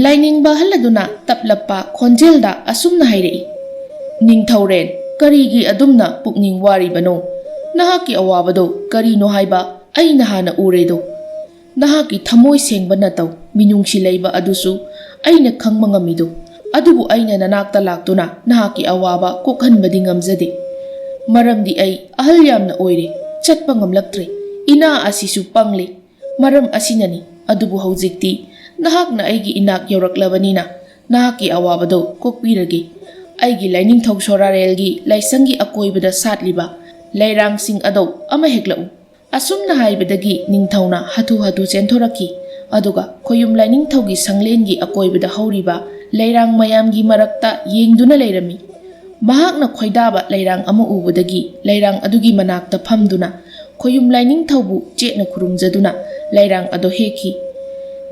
ꯂꯥꯏꯅꯤꯡꯕ ꯑꯍꯜ ꯑꯗꯨꯅ ꯇꯞꯂꯞꯄ ꯈꯣꯟꯖꯦꯜꯗ ꯑꯁꯨꯝꯅ ꯍꯥꯏꯔꯛꯏ, "ꯅꯤꯡꯊꯧꯔꯦꯜ, ꯀꯔꯤꯒꯤ ꯑꯗꯨꯝꯅ ꯄꯨꯛꯅꯤꯡ ꯋꯥꯔꯤꯕꯅꯣ? ꯅꯍꯥꯛꯀꯤ ꯑꯋꯥꯕꯗꯣ ꯀꯔꯤꯅꯣ ꯍꯥꯏꯕ ꯑꯩꯅ ꯍꯥꯟꯅ ꯎꯔꯦꯗꯣ꯫ ꯅꯍꯥꯛꯀꯤ ꯊꯃꯣꯏ ꯁꯦꯡꯕ ꯅꯇꯧ, ꯃꯤꯅꯨꯡꯁꯤ ꯂꯩꯕ ꯑꯗꯨꯁꯨ ꯑꯩꯅ ꯈꯪꯕ ꯉꯝꯃꯤꯗꯣ꯫ ꯑꯗꯨꯕꯨ ꯑꯩꯅ ꯅꯅꯥꯛꯇ ꯂꯥꯛꯇꯨꯅ ꯅꯍꯥꯛꯀꯤ ꯑꯋꯥꯕ ꯀꯣꯛꯍꯟꯕꯗꯤ ꯉꯝꯖꯗꯦ꯫ ꯃꯔꯝꯗꯤ ꯑꯩ ꯑꯍꯜ ꯌꯥꯝꯅ ꯑꯣꯏꯔꯦ, ꯆꯠꯄ ꯉꯝꯂꯛꯇ꯭ꯔꯦ꯫ ꯏꯅꯥ ꯑꯁꯤꯁꯨ ꯄꯪꯂꯦ꯫ ꯃꯔꯝ ꯑꯁꯤꯅꯅꯤ꯫ ꯑꯗꯨꯕꯨ ꯍꯧꯖꯤꯛꯇꯤ ꯅꯍꯥꯛꯅ ꯑꯩꯒꯤ ꯏꯅꯥꯛ ꯌꯧꯔꯛꯂꯕꯅꯤꯅ ꯅꯍꯥꯛꯀꯤ ꯑꯋꯥꯕꯗꯣ ꯀꯣꯛꯄꯤꯔꯒꯦ꯫ ꯑꯩꯒꯤ ꯂꯥꯏꯅꯤꯡꯊꯧ ꯁꯣꯔꯥꯔꯦꯜꯒꯤ ꯂꯥꯏꯁꯪꯒꯤ ꯑꯀꯣꯏꯕꯗ ꯁꯥꯠꯂꯤꯕ ꯂꯩꯔꯥꯡꯁꯤꯡ ꯑꯗꯣ ꯑꯃ ꯍꯦꯛꯂꯛꯎ꯫" ꯑꯁꯨꯝꯅ ꯍꯥꯏꯕꯗꯒꯤ ꯅꯤꯡꯊꯧꯅ ꯍꯥꯊꯨ ꯍꯥꯊꯨ ꯆꯦꯟꯊꯣꯔꯛꯈꯤ꯫ ꯑꯗꯨꯒ ꯈꯣꯌꯨꯝ ꯂꯥꯏꯅꯤꯡꯊꯧꯒꯤ ꯁꯪꯂꯦꯟꯒꯤ ꯑꯀꯣꯏꯕꯗ ꯍꯧꯔꯤꯕ ꯂꯩꯔꯥꯡ ꯃꯌꯥꯝꯒꯤ ꯃꯔꯛꯇ ꯌꯦꯡꯗꯨꯅ ꯂꯩꯔꯝꯃꯤ꯫ ꯃꯍꯥꯛꯅ ꯈꯣꯏꯗꯥꯕ ꯂꯩꯔꯥꯡ ꯑꯃ ꯎꯕꯗꯒꯤ ꯂꯩꯔꯥꯡ ꯑꯗꯨꯒꯤ ꯃꯅꯥꯛꯇ ꯐꯝꯗꯨꯅ ꯈꯣꯌꯨꯝ ꯂꯥꯏꯅꯤꯡꯊꯧꯕꯨ ꯆꯦꯠꯅ ꯈꯨꯔꯨꯝꯖꯗꯨꯅ ꯂꯩꯔꯥꯡ ꯑꯗꯣ ꯍꯦꯛꯈꯤ꯫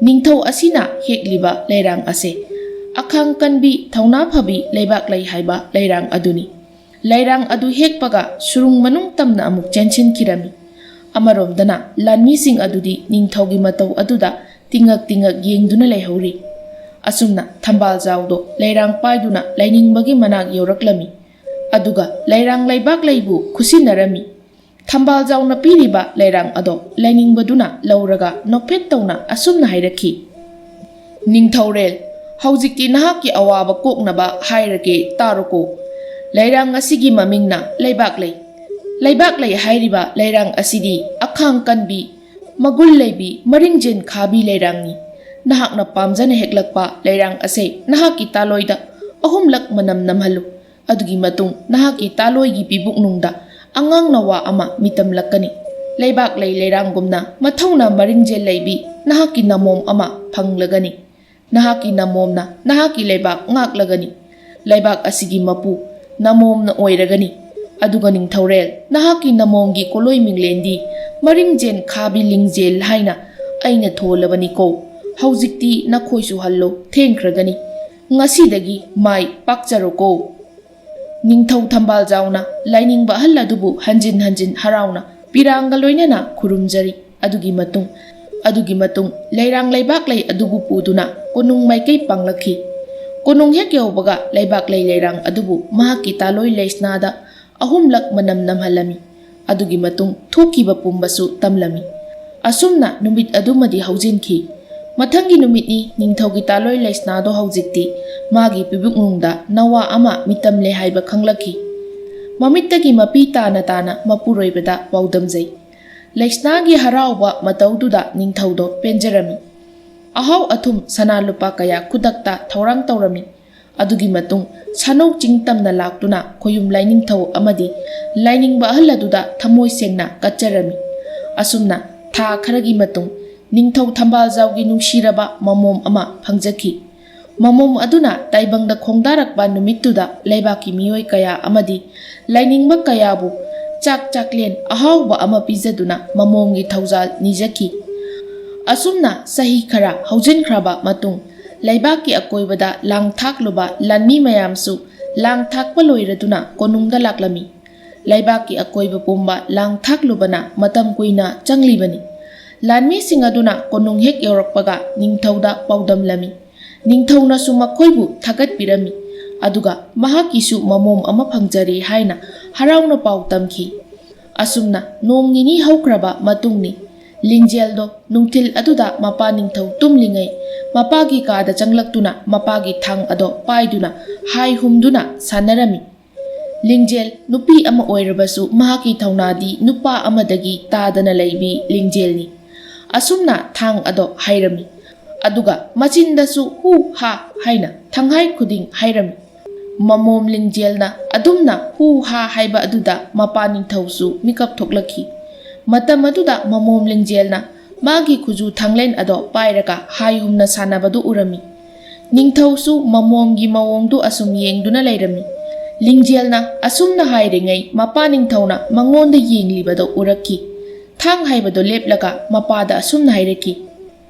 ꯅꯤꯡꯊꯧ ꯑꯁꯤꯅ ꯍꯦꯛꯂꯤꯕ ꯂꯩꯔꯥꯡ ꯑꯁꯦ ꯑꯈꯥꯡ ꯀꯟꯕꯤ, ꯊꯧꯅꯥ ꯐꯕꯤ ꯂꯩꯕꯥꯛ ꯂꯩ ꯍꯥꯏꯕ ꯂꯩꯔꯥꯡ ꯑꯗꯨꯅꯤ꯫ ꯂꯩꯔꯥꯡ ꯑꯗꯨ ꯍꯦꯛꯄꯒ ꯁꯨꯔꯨꯡ ꯃꯅꯨꯡ ꯇꯝꯅ ꯑꯃꯨꯛ ꯆꯦꯟꯁꯤꯟꯈꯤꯔꯝꯃꯤ꯫ ꯑꯃꯔꯣꯝꯗꯅ ꯂꯥꯟꯃꯤꯁꯤꯡ ꯑꯗꯨꯗꯤ ꯅꯤꯡꯊꯧꯒꯤ ꯃꯇꯧ ꯑꯗꯨꯗ ꯇꯤꯡꯉꯛ ꯇꯤꯡꯉꯛ ꯌꯦꯡꯗꯨꯅ ꯂꯩꯍꯧꯔꯤ꯫ ꯑꯁꯨꯝꯅ ꯊꯝꯕꯥꯜꯖꯥꯎꯗꯣ ꯂꯩꯔꯥꯡ ꯄꯥꯏꯗꯨꯅ ꯂꯥꯏꯅꯤꯡꯕꯒꯤ ꯃꯅꯥꯛ ꯌꯧꯔꯛꯂꯝꯃꯤ꯫ ꯑꯗꯨꯒ ꯂꯩꯔꯥꯡ ꯂꯩꯕꯥꯛ ꯂꯩꯕꯨ ꯈꯨꯠꯁꯤꯟꯅꯔꯝꯃꯤ꯫ ꯊꯝꯕꯥꯜꯖꯥꯎꯅ ꯄꯤꯔꯤꯕ ꯂꯩꯔꯥꯡ ꯑꯗꯣ ꯂꯥꯏꯅꯤꯡꯕꯗꯨꯅ ꯂꯧꯔꯒ ꯅꯣꯛꯐꯦꯠ ꯇꯧꯅ ꯑꯁꯨꯝꯅ ꯍꯥꯏꯔꯛꯈꯤ, "ꯅꯤꯡꯊꯧꯔꯦꯜ, ꯍꯧꯖꯤꯛꯇꯤ ꯅꯍꯥꯛꯀꯤ ꯑꯋꯥꯕ ꯀꯣꯛꯅꯕ ꯍꯥꯏꯔꯒꯦ, ꯇꯥꯔꯣꯀꯣ꯫ ꯂꯩꯔꯥꯡ ꯑꯁꯤꯒꯤ ꯃꯃꯤꯡꯅ ꯂꯩꯕꯥꯛ ꯂꯩ꯫ ꯂꯩꯕꯥꯛ ꯂꯩ ꯍꯥꯏꯔꯤꯕ ꯂꯩꯔꯥꯡ ꯑꯁꯤꯗꯤ ꯑꯈꯥꯡ ꯀꯟꯕꯤ, ꯃꯒꯨꯟ ꯂꯩꯕꯤ, ꯃꯔꯤꯡꯖꯦꯜ ꯈꯥꯕꯤ ꯂꯩꯔꯥꯡꯅꯤ꯫ ꯅꯍꯥꯛꯅ ꯄꯥꯝꯖꯅ ꯍꯦꯛꯂꯛꯄ ꯂꯩꯔꯥꯡ ꯑꯁꯦ ꯅꯍꯥꯛꯀꯤ ꯇꯥꯂꯣꯏꯗ ꯑꯍꯨꯝꯂꯛ ꯃꯅꯝ ꯅꯝꯍꯜꯂꯨ꯫ ꯑꯗꯨꯒꯤ ꯃꯇꯨꯡ ꯅꯍꯥꯛꯀꯤ ꯇꯥꯂꯣꯏꯒꯤ ꯄꯤꯕꯨꯛꯅꯨꯡꯗ ꯑꯉꯥꯡ ꯅꯋꯥ ꯑꯃ ꯃꯤꯇꯝꯂꯛꯀꯅꯤ꯫ ꯂꯩꯕꯥꯛ ꯂꯩ ꯂꯩꯔꯥꯡꯒꯨꯝꯅ ꯃꯊꯧꯅ ꯃꯔꯤꯡꯖꯦꯜ ꯂꯩꯕꯤ ꯅꯍꯥꯛꯀꯤ ꯅꯃꯣꯝ ꯑꯃ ꯐꯪꯂꯒꯅꯤ꯫ ꯅꯍꯥꯛꯀꯤ ꯅꯃꯣꯝꯅ ꯅꯍꯥꯛꯀꯤ ꯂꯩꯕꯥꯛ ꯉꯥꯛꯂꯒꯅꯤ꯫ ꯂꯩꯕꯥꯛ ꯑꯁꯤꯒꯤ ꯃꯄꯨ ꯅꯃꯣꯝꯅ ꯑꯣꯏꯔꯒꯅꯤ꯫ ꯑꯗꯨꯒ ꯅꯤꯡꯊꯧꯔꯦꯜ, ꯅꯍꯥꯛꯀꯤ ꯅꯃꯣꯝꯒꯤ ꯀꯣꯂꯣꯏ ꯃꯤꯡꯂꯦꯟꯗꯤ ꯃꯔꯤꯡꯖꯦꯟ ꯈꯥꯕꯤ ꯂꯤꯡꯖꯦꯜ ꯍꯥꯏꯅ ꯑꯩꯅ ꯊꯣꯜꯂꯕꯅꯤꯀꯣ꯫ ꯍꯧꯖꯤꯛꯇꯤ ꯅꯈꯣꯏꯁꯨ ꯍꯜꯂꯣ, ꯊꯦꯡꯈ꯭ꯔꯒꯅꯤ꯫ ꯉꯁꯤꯗꯒꯤ ꯃꯥꯏ ꯄꯥꯛꯆꯔꯣꯀꯣ꯫ ꯅꯤꯡꯊꯧ ꯊꯝꯕꯥꯜꯖꯥꯎꯅ ꯂꯥꯏꯅꯤꯡꯕ ꯑꯍꯜ ꯑꯗꯨꯕꯨ ꯍꯟꯖꯤꯟ ꯍꯟꯖꯤꯟ ꯍꯔꯥꯎꯅ ꯄꯤꯔꯥꯡꯒ ꯂꯣꯏꯅꯅ ꯈꯨꯔꯨꯝꯖꯔꯤ꯫ ꯑꯗꯨꯒꯤ ꯃꯇꯨꯡ, ꯑꯗꯨꯒꯤ ꯃꯇꯨꯡ ꯂꯩꯔꯥꯡ ꯂꯩꯕꯥꯛꯂꯩ ꯑꯗꯨꯕꯨ ꯄꯨꯗꯨꯅ ꯀꯣꯅꯨꯡ ꯃꯥꯏꯀꯩ ꯄꯥꯡꯂꯛꯈꯤ꯫ ꯀꯣꯅꯨꯡ ꯍꯦꯛ ꯌꯧꯕꯒ ꯂꯩꯕꯥꯛꯂꯩ ꯂꯩꯔꯥꯡ ꯑꯗꯨꯕꯨ ꯃꯍꯥꯛꯀꯤ ꯇꯥꯂꯣꯏ ꯂꯩꯁꯅꯥꯗ ꯑꯍꯨꯝꯂꯛ ꯃꯅꯝ ꯅꯝꯍꯜꯂꯝꯃꯤ꯫ ꯑꯗꯨꯒꯤ ꯃꯇꯨꯡ ꯊꯣꯛꯈꯤꯕ ꯄꯨꯝꯕꯁꯨ ꯇꯝꯂꯝꯃꯤ꯫ ꯑꯁꯨꯝꯅ ꯅꯨꯃꯤꯠ ꯑꯗꯨꯃꯗꯤ ꯍꯧꯖꯤꯟꯈꯤ꯫ ꯃꯊꯪꯒꯤ ꯅꯨꯃꯤꯠꯅꯤ ꯅꯤꯡꯊꯧꯒꯤ ꯇꯥꯂꯣꯏ ꯂꯩꯁꯅꯥꯗꯣ ꯍꯧꯖꯤꯛꯇꯤ ꯃꯥꯒꯤ ꯄꯤꯕꯨꯛꯅꯨꯡꯗ ꯅꯋꯥ ꯑꯃ ꯃꯤꯇꯝꯂꯦ ꯍꯥꯏꯕ ꯈꯪꯂꯛꯈꯤ꯫ ꯃꯃꯤꯠꯇꯒꯤ ꯃꯄꯤ ꯇꯥꯅ ꯇꯥꯅ ꯃꯄꯨꯔꯣꯏꯕꯗ ꯄꯥꯎꯗꯝꯖꯩ꯫ ꯂꯩꯁꯅꯥꯒꯤ ꯍꯔꯥꯎꯕ ꯃꯇꯧꯗꯨꯗ ꯅꯤꯡꯊꯧꯗꯣ ꯄꯦꯟꯖꯔꯝꯃꯤ꯫ ꯑꯍꯥꯎ ꯑꯊꯨꯝ ꯁꯅꯥ ꯂꯨꯄꯥ ꯀꯌꯥ ꯈꯨꯗꯛꯇ ꯊꯧꯔꯥꯡ ꯇꯧꯔꯝꯃꯤ꯫ ꯑꯗꯨꯒꯤ ꯃꯇꯨꯡ ꯁꯥꯅꯧ ꯆꯤꯡ ꯇꯝꯅ ꯂꯥꯛꯇꯨꯅ ꯈꯣꯌꯨꯝ ꯂꯥꯏꯅꯤꯡꯊꯧ ꯑꯃꯗꯤ ꯂꯥꯏꯅꯤꯡꯕ ꯑꯍꯜ ꯑꯗꯨꯗ ꯊꯃꯣꯏ ꯁꯦꯡꯅ ꯀꯠꯆꯔꯝꯃꯤ꯫ ꯑꯁꯨꯝꯅ ꯊꯥ ꯈꯔꯒꯤ ꯃꯇꯨꯡ ꯅꯤꯡꯊꯧ ꯊꯝꯕꯥꯜꯖꯥꯎꯒꯤ ꯅꯨꯡꯁꯤꯔꯕ ꯃꯃꯣꯝ ꯑꯃ ꯐꯪꯖꯈꯤ꯫ ꯃꯃꯣꯝ ꯑꯗꯨꯅ ꯇꯥꯏꯕꯪꯗ ꯈꯣꯡꯗꯥꯔꯛꯄ ꯅꯨꯃꯤꯠꯇꯨꯗ ꯂꯩꯕꯥꯛꯀꯤ ꯃꯤꯑꯣꯏ ꯀꯌꯥ ꯑꯃꯗꯤ ꯂꯥꯏꯅꯤꯡꯕ ꯀꯌꯥꯕꯨ ꯆꯥꯛ ꯆꯥꯛꯂꯦꯟ ꯑꯍꯥꯎꯕ ꯑꯃ ꯄꯤꯖꯗꯨꯅ ꯃꯃꯣꯝꯒꯤ ꯊꯧꯖꯥꯜ ꯅꯤꯖꯈꯤ꯫ ꯑꯁꯨꯝꯅ ꯆꯍꯤ ꯈꯔ ꯍꯧꯖꯤꯟꯈ꯭ꯔꯕ ꯃꯇꯨꯡ ꯂꯩꯕꯥꯛꯀꯤ ꯑꯀꯣꯏꯕꯗ ꯂꯥꯡ ꯊꯥꯛꯂꯨꯕ ꯂꯥꯟꯃꯤ ꯃꯌꯥꯝꯁꯨ ꯂꯥꯡ ꯊꯥꯛꯄ ꯂꯣꯏꯔꯗꯨꯅ ꯀꯣꯅꯨꯡꯗ ꯂꯥꯛꯂꯝꯃꯤ꯫ ꯂꯩꯕꯥꯛꯀꯤ ꯑꯀꯣꯏꯕ ꯄꯨꯝꯕ ꯂꯥꯡ ꯊꯥꯛꯂꯨꯕꯅ ꯃꯇꯝ ꯀꯨꯏꯅ ꯆꯪꯂꯤꯕꯅꯤ꯫ ꯂꯥꯟꯃꯤꯁꯤꯡ ꯑꯗꯨꯅ ꯀꯣꯅꯨꯡ ꯍꯦꯛ ꯌꯧꯔꯛꯄꯒ ꯅꯤꯡꯊꯧꯗ ꯄꯥꯎꯗꯝꯂꯝꯃꯤ꯫ ꯅꯤꯡꯊꯧꯅꯁꯨ ꯃꯈꯣꯏꯕꯨ ꯊꯥꯒꯠꯄꯤꯔꯝꯃꯤ꯫ ꯑꯗꯨꯒ ꯃꯍꯥꯛꯀꯤꯁꯨ ꯃꯃꯣꯝ ꯑꯃ ꯐꯪꯖꯔꯦ ꯍꯥꯏꯅ ꯍꯔꯥꯎꯅ ꯄꯥꯎ ꯇꯝꯈꯤ꯫ ꯑꯁꯨꯝꯅ ꯅꯣꯡ ꯅꯤꯅꯤ ꯍꯧꯈ꯭ꯔꯕ ꯃꯇꯨꯡꯅꯤ꯫ ꯂꯤꯡꯖꯦꯜꯗꯣ ꯅꯨꯡꯊꯤꯜ ꯑꯗꯨꯗ ꯃꯄꯥ ꯅꯤꯡꯊꯧ ꯇꯨꯝꯂꯤꯉꯩ ꯃꯄꯥꯒꯤ ꯀꯥꯗ ꯆꯪꯂꯛꯇꯨꯅ ꯃꯄꯥꯒꯤ ꯊꯥꯡ ꯑꯗꯣ ꯄꯥꯏꯗꯨꯅ ꯍꯥꯏ ꯍꯨꯝꯗꯨꯅ ꯁꯥꯟꯅꯔꯝꯃꯤ꯫ ꯂꯤꯡꯖꯦꯜ ꯅꯨꯄꯤ ꯑꯃ ꯑꯣꯏꯔꯕꯁꯨ ꯃꯍꯥꯛꯀꯤ ꯊꯧꯅꯥꯗꯤ ꯅꯨꯄꯥ ꯑꯃꯗꯒꯤ ꯇꯥꯗꯅ ꯂꯩꯕꯤ ꯂꯤꯡꯖꯦꯜꯅꯤ꯫ ꯑꯁꯨꯝꯅ ꯊꯥꯡ ꯑꯗꯣ ꯍꯥꯏꯔꯝꯃꯤ꯫ ꯑꯗꯨꯒ ꯃꯆꯤꯟꯗꯁꯨ ꯍꯨ ꯍꯥ ꯍꯥꯏꯅ ꯊꯪꯍꯥꯏ ꯈꯨꯗꯤꯡ ꯍꯥꯏꯔꯝꯃꯤ꯫ ꯃꯃꯣꯝ ꯂꯤꯡꯖꯦꯜꯅ ꯑꯗꯨꯝꯅ ꯍꯨ ꯍꯥ ꯍꯥꯏꯕ ꯑꯗꯨꯗ ꯃꯄꯥ ꯅꯤꯡꯊꯧꯁꯨ ꯃꯤꯀꯞ ꯊꯣꯛꯂꯛꯈꯤ꯫ ꯃꯇꯝ ꯑꯗꯨꯗ ꯃꯃꯣꯝ ꯂꯤꯡꯖꯦꯜꯅ ꯃꯥꯒꯤ ꯈꯨꯖꯨ ꯊꯥꯡꯂꯦꯟ ꯑꯗꯣ ꯄꯥꯏꯔꯒ ꯍꯥꯏ ꯍꯨꯝꯅ ꯁꯥꯟꯅꯕꯗꯨ ꯎꯔꯝꯃꯤ꯫ ꯅꯤꯡꯊꯧꯁꯨ ꯃꯃꯣꯝꯒꯤ ꯃꯑꯣꯡꯗꯨ ꯑꯁꯨꯝ ꯌꯦꯡꯗꯨꯅ ꯂꯩꯔꯝꯃꯤ꯫ ꯂꯤꯡꯖꯦꯜꯅ ꯑꯁꯨꯝꯅ ꯍꯥꯏꯔꯤꯉꯩ ꯃꯄꯥ ꯅꯤꯡꯊꯧꯅ ꯃꯉꯣꯟꯗ ꯌꯦꯡꯂꯤꯕꯗꯨ ꯎꯔꯛꯈꯤ꯫ ꯊꯥꯡ ꯍꯥꯏꯕꯗꯣ ꯂꯦꯞꯂꯒ ꯃꯄꯥꯗ ꯑꯁꯨꯝꯅ ꯍꯥꯏꯔꯛꯈꯤ,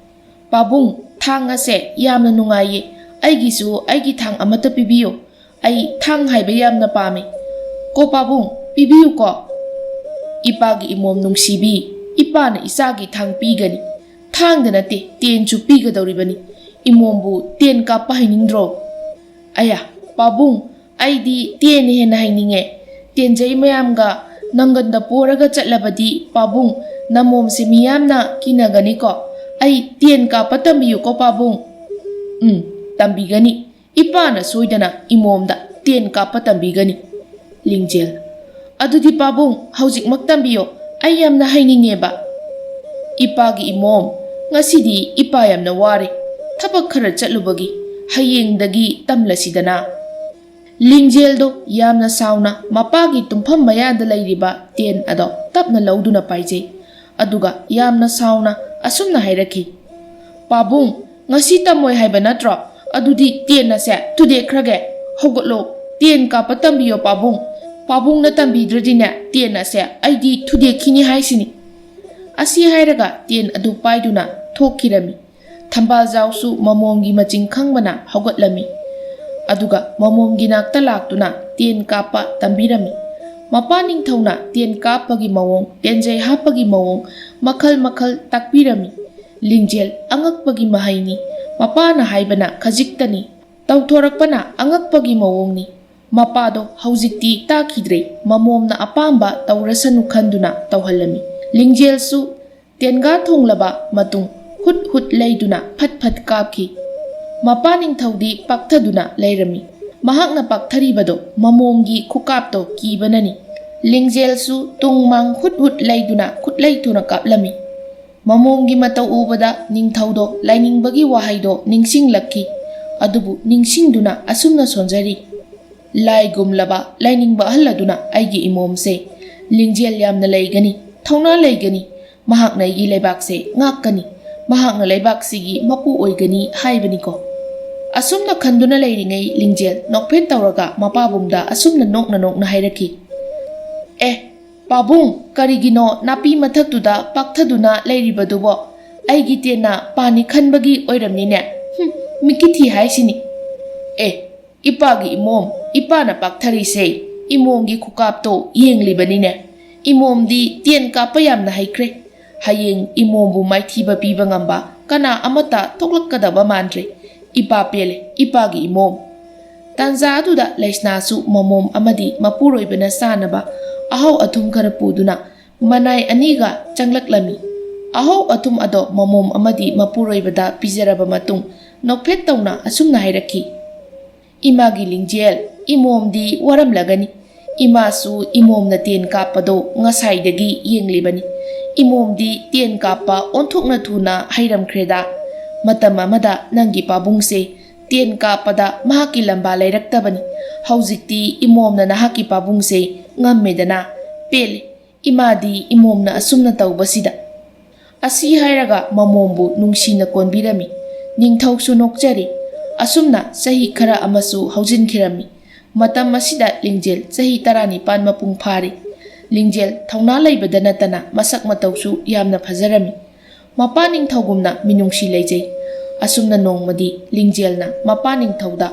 "ꯄꯥꯕꯨꯡ, ꯊꯥꯡ ꯑꯁꯦ ꯌꯥꯝꯅ ꯅꯨꯡꯉꯥꯏꯌꯦ꯫ ꯑꯩꯒꯤꯁꯨ ꯑꯩꯒꯤ ꯊꯥꯡ ꯑꯃꯠꯇ ꯄꯤꯕꯤꯌꯨ꯫ ꯑꯩ ꯊꯥꯡ ꯍꯥꯏꯕ ꯌꯥꯝꯅ ꯄꯥꯝꯃꯤ꯫ ꯀꯣ ꯄꯥꯕꯨꯡ, ꯄꯤꯕꯤꯌꯨꯀꯣ꯫" ꯏꯄꯥꯒꯤ ꯏꯃꯣꯝ ꯅꯨꯡꯁꯤꯕꯤ, ꯏꯄꯥꯅ ꯏꯆꯥꯒꯤ ꯊꯥꯡ ꯄꯤꯒꯅꯤ꯫ ꯊꯥꯡꯗ ꯅꯠꯇꯦ, ꯇꯦꯟꯁꯨ ꯄꯤꯒꯗꯧꯔꯤꯕꯅꯤ꯫ ꯏꯃꯣꯝꯕꯨ ꯇꯦꯟ ꯀꯥꯞꯄ ꯍꯩꯅꯤꯡꯗ꯭ꯔꯣ? ꯑꯌꯥ, ꯄꯥꯕꯨꯡ, ꯑꯩꯗꯤ ꯇꯦꯟꯅ ꯍꯦꯟꯅ ꯍꯩꯅꯤꯡꯉꯦ꯫ ꯇꯦꯟꯖꯩ ꯃꯌꯥꯝꯒ ꯅꯪꯒꯟꯗ ꯄꯣꯔꯒ ꯆꯠꯂꯕꯗꯤ ꯄꯥꯕꯨꯡ, ꯅꯃꯣꯝꯁꯦ ꯃꯤꯌꯥꯝꯅ ꯀꯤꯅꯒꯅꯤꯀꯣ꯫ ꯑꯩ ꯇꯦꯟ ꯀꯥꯞꯄ ꯇꯝꯕꯤꯌꯨꯀꯣ ꯄꯥꯕꯨꯡ꯫ ꯎꯝ, ꯇꯝꯕꯤꯒꯅꯤ꯫ ꯏꯄꯥꯅ ꯁꯣꯏꯗꯅ ꯏꯃꯣꯝꯗ ꯇꯦꯟ ꯀꯥꯞꯄ ꯇꯝꯕꯤꯒꯅꯤ꯫ ꯂꯤꯡꯖꯦꯜ, ꯑꯗꯨꯗꯤ ꯄꯥꯕꯨꯡ, ꯍꯧꯖꯤꯛꯃꯛ ꯇꯝꯕꯤꯌꯣ꯫ ꯑꯩ ꯌꯥꯝꯅ ꯍꯩꯅꯤꯡꯉꯦꯕ꯫ ꯏꯄꯥꯒꯤ ꯏꯃꯣꯝ, ꯉꯁꯤꯗꯤ ꯏꯄꯥ ꯌꯥꯝꯅ ꯋꯥꯔꯦ꯫ ꯊꯕꯛ ꯈꯔ ꯆꯠꯂꯨꯕꯒꯤ꯫ ꯍꯌꯦꯡꯗꯒꯤ ꯇꯝꯂꯁꯤꯗꯅ꯫ ꯂꯤꯡꯖꯦꯜꯗꯣ ꯌꯥꯝꯅ ꯁꯥꯎꯅ ꯃꯄꯥꯒꯤ ꯇꯨꯝꯐꯝ ꯃꯌꯥꯗ ꯂꯩꯔꯤꯕ ꯇꯦꯟ ꯑꯗꯣ ꯇꯞꯅ ꯂꯧꯗꯨꯅ ꯄꯥꯏꯖꯩ꯫ ꯑꯗꯨꯒ ꯌꯥꯝꯅ ꯁꯥꯎꯅ ꯑꯁꯨꯝꯅ ꯍꯥꯏꯔꯛꯈꯤ, "ꯄꯥꯕꯨꯡ, ꯉꯁꯤ ꯇꯝꯃꯣꯏ ꯍꯥꯏꯕ ꯅꯠꯇ꯭ꯔꯣ? ꯑꯗꯨꯗꯤ ꯇꯦꯟ ꯑꯁꯦ ꯊꯨꯗꯦꯛꯈ꯭ꯔꯒꯦ꯫ ꯍꯧꯒꯠꯂꯣ, ꯇꯦꯟ ꯀꯥꯞꯄ ꯇꯝꯕꯤꯌꯣ ꯄꯥꯕꯨꯡ꯫ ꯄꯥꯕꯨꯡꯅ ꯇꯝꯕꯤꯗ꯭ꯔꯗꯤꯅꯦ, ꯇꯦꯟ ꯑꯁꯦ ꯑꯩꯗꯤ ꯊꯨꯗꯦꯛꯈꯤꯅꯤ ꯍꯥꯏꯁꯤꯅꯤ꯫" ꯑꯁꯤ ꯍꯥꯏꯔꯒ ꯇꯦꯟ ꯑꯗꯨ ꯄꯥꯏꯗꯨꯅ ꯊꯣꯛꯈꯤꯔꯝꯃꯤ꯫ ꯊꯝꯕꯥꯜꯖꯥꯎꯁꯨ ꯃꯃꯣꯝꯒꯤ ꯃꯆꯤꯡ ꯈꯪꯕꯅ ꯍꯧꯒꯠꯂꯝꯃꯤ꯫ ꯑꯗꯨꯒ ꯃꯃꯣꯝꯒꯤ ꯅꯥꯛꯇ ꯂꯥꯛꯇꯨꯅ ꯇꯦꯟ ꯀꯥꯞꯄ ꯇꯝꯕꯤꯔꯝꯃꯤ꯫ ꯃꯄꯥ ꯅꯤꯡꯊꯧꯅ ꯇꯦꯟ ꯀꯥꯞꯄꯒꯤ ꯃꯑꯣꯡ, ꯇꯦꯟꯖꯩ ꯍꯥꯞꯄꯒꯤ ꯃꯑꯣꯡ, ꯃꯈꯜ ꯃꯈꯜ ꯇꯥꯛꯄꯤꯔꯝꯃꯤ꯫ ꯂꯤꯡꯖꯦꯜ ꯑꯉꯛꯄꯒꯤ ꯃꯍꯩꯅꯤ꯫ ꯃꯄꯥꯅ ꯍꯥꯏꯕꯅ ꯈꯖꯤꯛꯇꯅꯤ, ꯇꯧꯊꯣꯔꯛꯄꯅ ꯑꯉꯛꯄꯒꯤ ꯃꯑꯣꯡꯅꯤ꯫ ꯃꯄꯥꯗꯣ ꯍꯧꯖꯤꯛꯇꯤ ꯇꯥꯈꯤꯗ꯭ꯔꯦ, ꯃꯃꯣꯝꯅ ꯑꯄꯥꯝꯕ ꯇꯧꯔꯁꯅꯨ ꯈꯟꯗꯨꯅ ꯇꯧꯍꯜꯂꯝꯃꯤ꯫ ꯂꯤꯡꯖꯦꯜꯁꯨ ꯇꯦꯟꯒꯥ ꯊꯣꯡꯂꯕ ꯃꯇꯨꯡ ꯍꯨꯠ ꯍꯨꯠ ꯂꯩꯗꯨꯅ ꯐꯠ ꯐꯠ ꯀꯥꯞꯈꯤ꯫ ꯃꯄꯥ ꯅꯤꯡꯊꯧꯗꯤ ꯄꯥꯛꯊꯗꯨꯅ ꯂꯩꯔꯝꯃꯤ꯫ ꯃꯍꯥꯛꯅ ꯄꯥꯛꯊꯔꯤꯕꯗꯣ ꯃꯃꯣꯝꯒꯤ ꯈꯨꯀꯥꯞꯇꯣ ꯀꯤꯕꯅꯅꯤ꯫ ꯂꯤꯡꯖꯦꯜꯁꯨ ꯇꯨꯡ ꯃꯥꯡ ꯍꯨꯠ ꯍꯨꯠ ꯂꯩꯗꯨꯅ ꯈꯨꯠꯂꯩ ꯊꯨꯅ ꯀꯥꯞꯂꯝꯃꯤ꯫ ꯃꯃꯣꯝꯒꯤ ꯃꯇꯧ ꯎꯕꯗ ꯅꯤꯡꯊꯧꯗꯣ ꯂꯥꯏꯅꯤꯡꯕꯒꯤ ꯋꯥꯍꯩꯗꯣ ꯅꯤꯡꯁꯤꯡꯂꯛꯈꯤ꯫ ꯑꯗꯨꯕꯨ ꯅꯤꯡꯁꯤꯡꯗꯨꯅ ꯑꯁꯨꯝꯅ ꯁꯣꯟꯖꯔꯤ, "ꯂꯥꯏꯒꯨꯝꯂꯕ ꯂꯥꯏꯅꯤꯡꯕ ꯑꯍꯜ ꯑꯗꯨꯅ ꯑꯩꯒꯤ ꯏꯃꯣꯝꯁꯦ ꯂꯤꯡꯖꯦꯜ ꯌꯥꯝꯅ ꯂꯩꯒꯅꯤ, ꯊꯧꯅꯥ ꯂꯩꯒꯅꯤ, ꯃꯍꯥꯛꯅ ꯑꯩꯒꯤ ꯂꯩꯕꯥꯛꯁꯦ ꯉꯥꯛꯀꯅꯤ, ꯃꯍꯥꯛꯅ ꯂꯩꯕꯥꯛꯁꯤꯒꯤ ꯃꯄꯨ ꯑꯣꯏꯒꯅꯤ" ꯍꯥꯏꯕꯅꯤꯀꯣ꯫ ꯑꯁꯨꯝꯅ ꯈꯟꯗꯨꯅ ꯂꯩꯔꯤꯉꯩ ꯂꯤꯡꯖꯦꯜ ꯅꯣꯛꯐꯦꯠ ꯇꯧꯔꯒ ꯃꯄꯥꯕꯨꯡꯗ ꯑꯁꯨꯝꯅ ꯅꯣꯛꯅ ꯅꯣꯛꯅ ꯍꯥꯏꯔꯛꯈꯤ, "ꯑꯦ, "ꯄꯥꯕꯨꯡ, ꯀꯔꯤꯒꯤꯅꯣ ꯅꯥꯄꯤ ꯃꯊꯛꯇꯨꯗ ꯄꯥꯛꯊꯗꯨꯅ ꯂꯩꯔꯤꯕꯗꯨꯕꯣ? ꯑꯩꯒꯤ ꯇꯦꯟꯅ ꯄꯥꯅꯤ ꯈꯟꯕꯒꯤ ꯑꯣꯏꯔꯝꯅꯤꯅꯦ꯫ ꯍꯨꯝ, ꯃꯤꯀꯤꯊꯤ ꯍꯥꯏꯁꯤꯅꯤ꯫ ꯑꯦ, ꯏꯄꯥꯒꯤ ꯏꯃꯣꯝ, ꯏꯄꯥꯅ ꯄꯥꯛꯊꯔꯤꯁꯦ ꯏꯃꯣꯝꯒꯤ ꯈꯨꯀꯥꯞꯇꯣ ꯌꯦꯡꯂꯤꯕꯅꯤꯅꯦ꯫ ꯏꯃꯣꯝꯗꯤ ꯇꯦꯟ ꯀꯥꯞꯄ ꯌꯥꯝꯅ ꯍꯩꯈ꯭ꯔꯦ꯫ ꯍꯌꯦꯡ ꯏꯃꯣꯝꯕꯨ ꯃꯥꯏꯊꯤꯕ ꯄꯤꯕ ꯉꯝꯕ ꯀꯅꯥ ꯑꯃꯠꯇ ꯊꯣꯛꯂꯛꯀꯗꯕ ꯃꯥꯟꯗ꯭ꯔꯦ꯫ ꯏꯄꯥ ꯄꯦꯜꯂꯦ, ꯏꯄꯥꯒꯤ ꯏꯃꯣꯝ!" ꯇꯥꯟꯖꯥ ꯑꯗꯨꯗ ꯂꯩꯁꯅꯥꯁꯨ ꯃꯃꯣꯝ ꯑꯃꯗꯤ ꯃꯄꯨꯔꯣꯏꯕꯅ ꯆꯥꯅꯕ ꯑꯍꯥꯎ ꯑꯊꯨꯝ ꯈꯔ ꯄꯨꯗꯨꯅ ꯃꯅꯥꯏ ꯑꯅꯤꯒ ꯆꯪꯂꯛꯂꯝꯃꯤ꯫ ꯑꯍꯥꯎ ꯑꯊꯨꯝ ꯑꯗꯣ ꯃꯃꯣꯝ ꯑꯃꯗꯤ ꯃꯄꯨꯔꯣꯏꯕꯗ ꯄꯤꯖꯔꯕ ꯃꯇꯨꯡ, ꯅꯣꯛꯐꯦꯠ ꯇꯧꯅ ꯑꯁꯨꯝꯅ ꯍꯥꯏꯔꯛꯈꯤ: "ꯏꯃꯥꯒꯤ ꯂꯤꯡꯖꯦꯜ, ꯏꯃꯣꯝꯗꯤ ꯋꯥꯔꯝꯂꯒꯅꯤ꯫ ꯏꯃꯥꯁꯨ ꯏꯃꯣꯝꯅ ꯇꯦꯟ ꯀꯥꯞꯄꯗꯣ ꯉꯁꯥꯏꯗꯒꯤ ꯌꯦꯡꯂꯤꯕꯅꯤ꯫ ꯏꯃꯣꯝꯗꯤ ꯇꯦꯟ ꯀꯥꯞꯄ ꯑꯣꯟꯊꯣꯛꯅ ꯊꯨꯅ ꯍꯩꯔꯝꯈ꯭ꯔꯦꯗ꯫ ꯃꯇꯝ ꯑꯃꯗ ꯅꯪꯒꯤ ꯄꯥꯕꯨꯡꯁꯦ ꯇꯦꯟ ꯀꯥꯞꯄꯗ ꯃꯍꯥꯛꯀꯤ ꯂꯝꯕꯥ ꯂꯩꯔꯛꯇꯕꯅꯤ꯫ ꯍꯧꯖꯤꯛꯇꯤ ꯏꯃꯣꯝꯅ ꯅꯍꯥꯛꯀꯤ ꯄꯥꯕꯨꯡꯁꯦ ꯉꯝꯃꯦꯗꯅ꯫ ꯄꯦꯜꯂꯦ, ꯏꯃꯥꯗꯤ ꯏꯃꯣꯝꯅ ꯑꯁꯨꯝꯅ ꯇꯧꯕꯁꯤꯗ!" ꯑꯁꯤ ꯍꯥꯏꯔꯒ ꯃꯃꯣꯝꯕꯨ ꯅꯨꯡꯁꯤꯅ ꯀꯣꯟꯕꯤꯔꯝꯃꯤ꯫ ꯅꯤꯡꯊꯧꯁꯨ ꯅꯣꯛꯆꯔꯤ꯫ ꯑꯁꯨꯝꯅ ꯆꯍꯤ ꯈꯔ ꯑꯃꯁꯨ ꯍꯧꯖꯤꯟꯈꯤꯔꯝꯃꯤ꯫ ꯃꯇꯝ ꯑꯁꯤꯗ ꯂꯤꯡꯖꯦꯜ ꯆꯍꯤ ꯇꯔꯥꯅꯤꯄꯥꯟ ꯃꯄꯨꯡ ꯐꯥꯔꯤ꯫ ꯂꯤꯡꯖꯦꯜ ꯊꯧꯅꯥ ꯂꯩꯕꯗ ꯅꯠꯇꯅ ꯃꯁꯛ ꯃꯇꯧꯁꯨ ꯌꯥꯝꯅ ꯐꯖꯔꯝꯃꯤ꯫ ꯃꯄꯥ ꯅꯤꯡꯊꯧꯒꯨꯝꯅ ꯃꯤꯅꯨꯡꯁꯤ ꯂꯩꯖꯩ꯫ ꯑꯁꯨꯝꯅ ꯅꯣꯡꯃꯗꯤ ꯂꯤꯡꯖꯦꯜꯅ ꯃꯄꯥ ꯅꯤꯡꯊꯧꯗ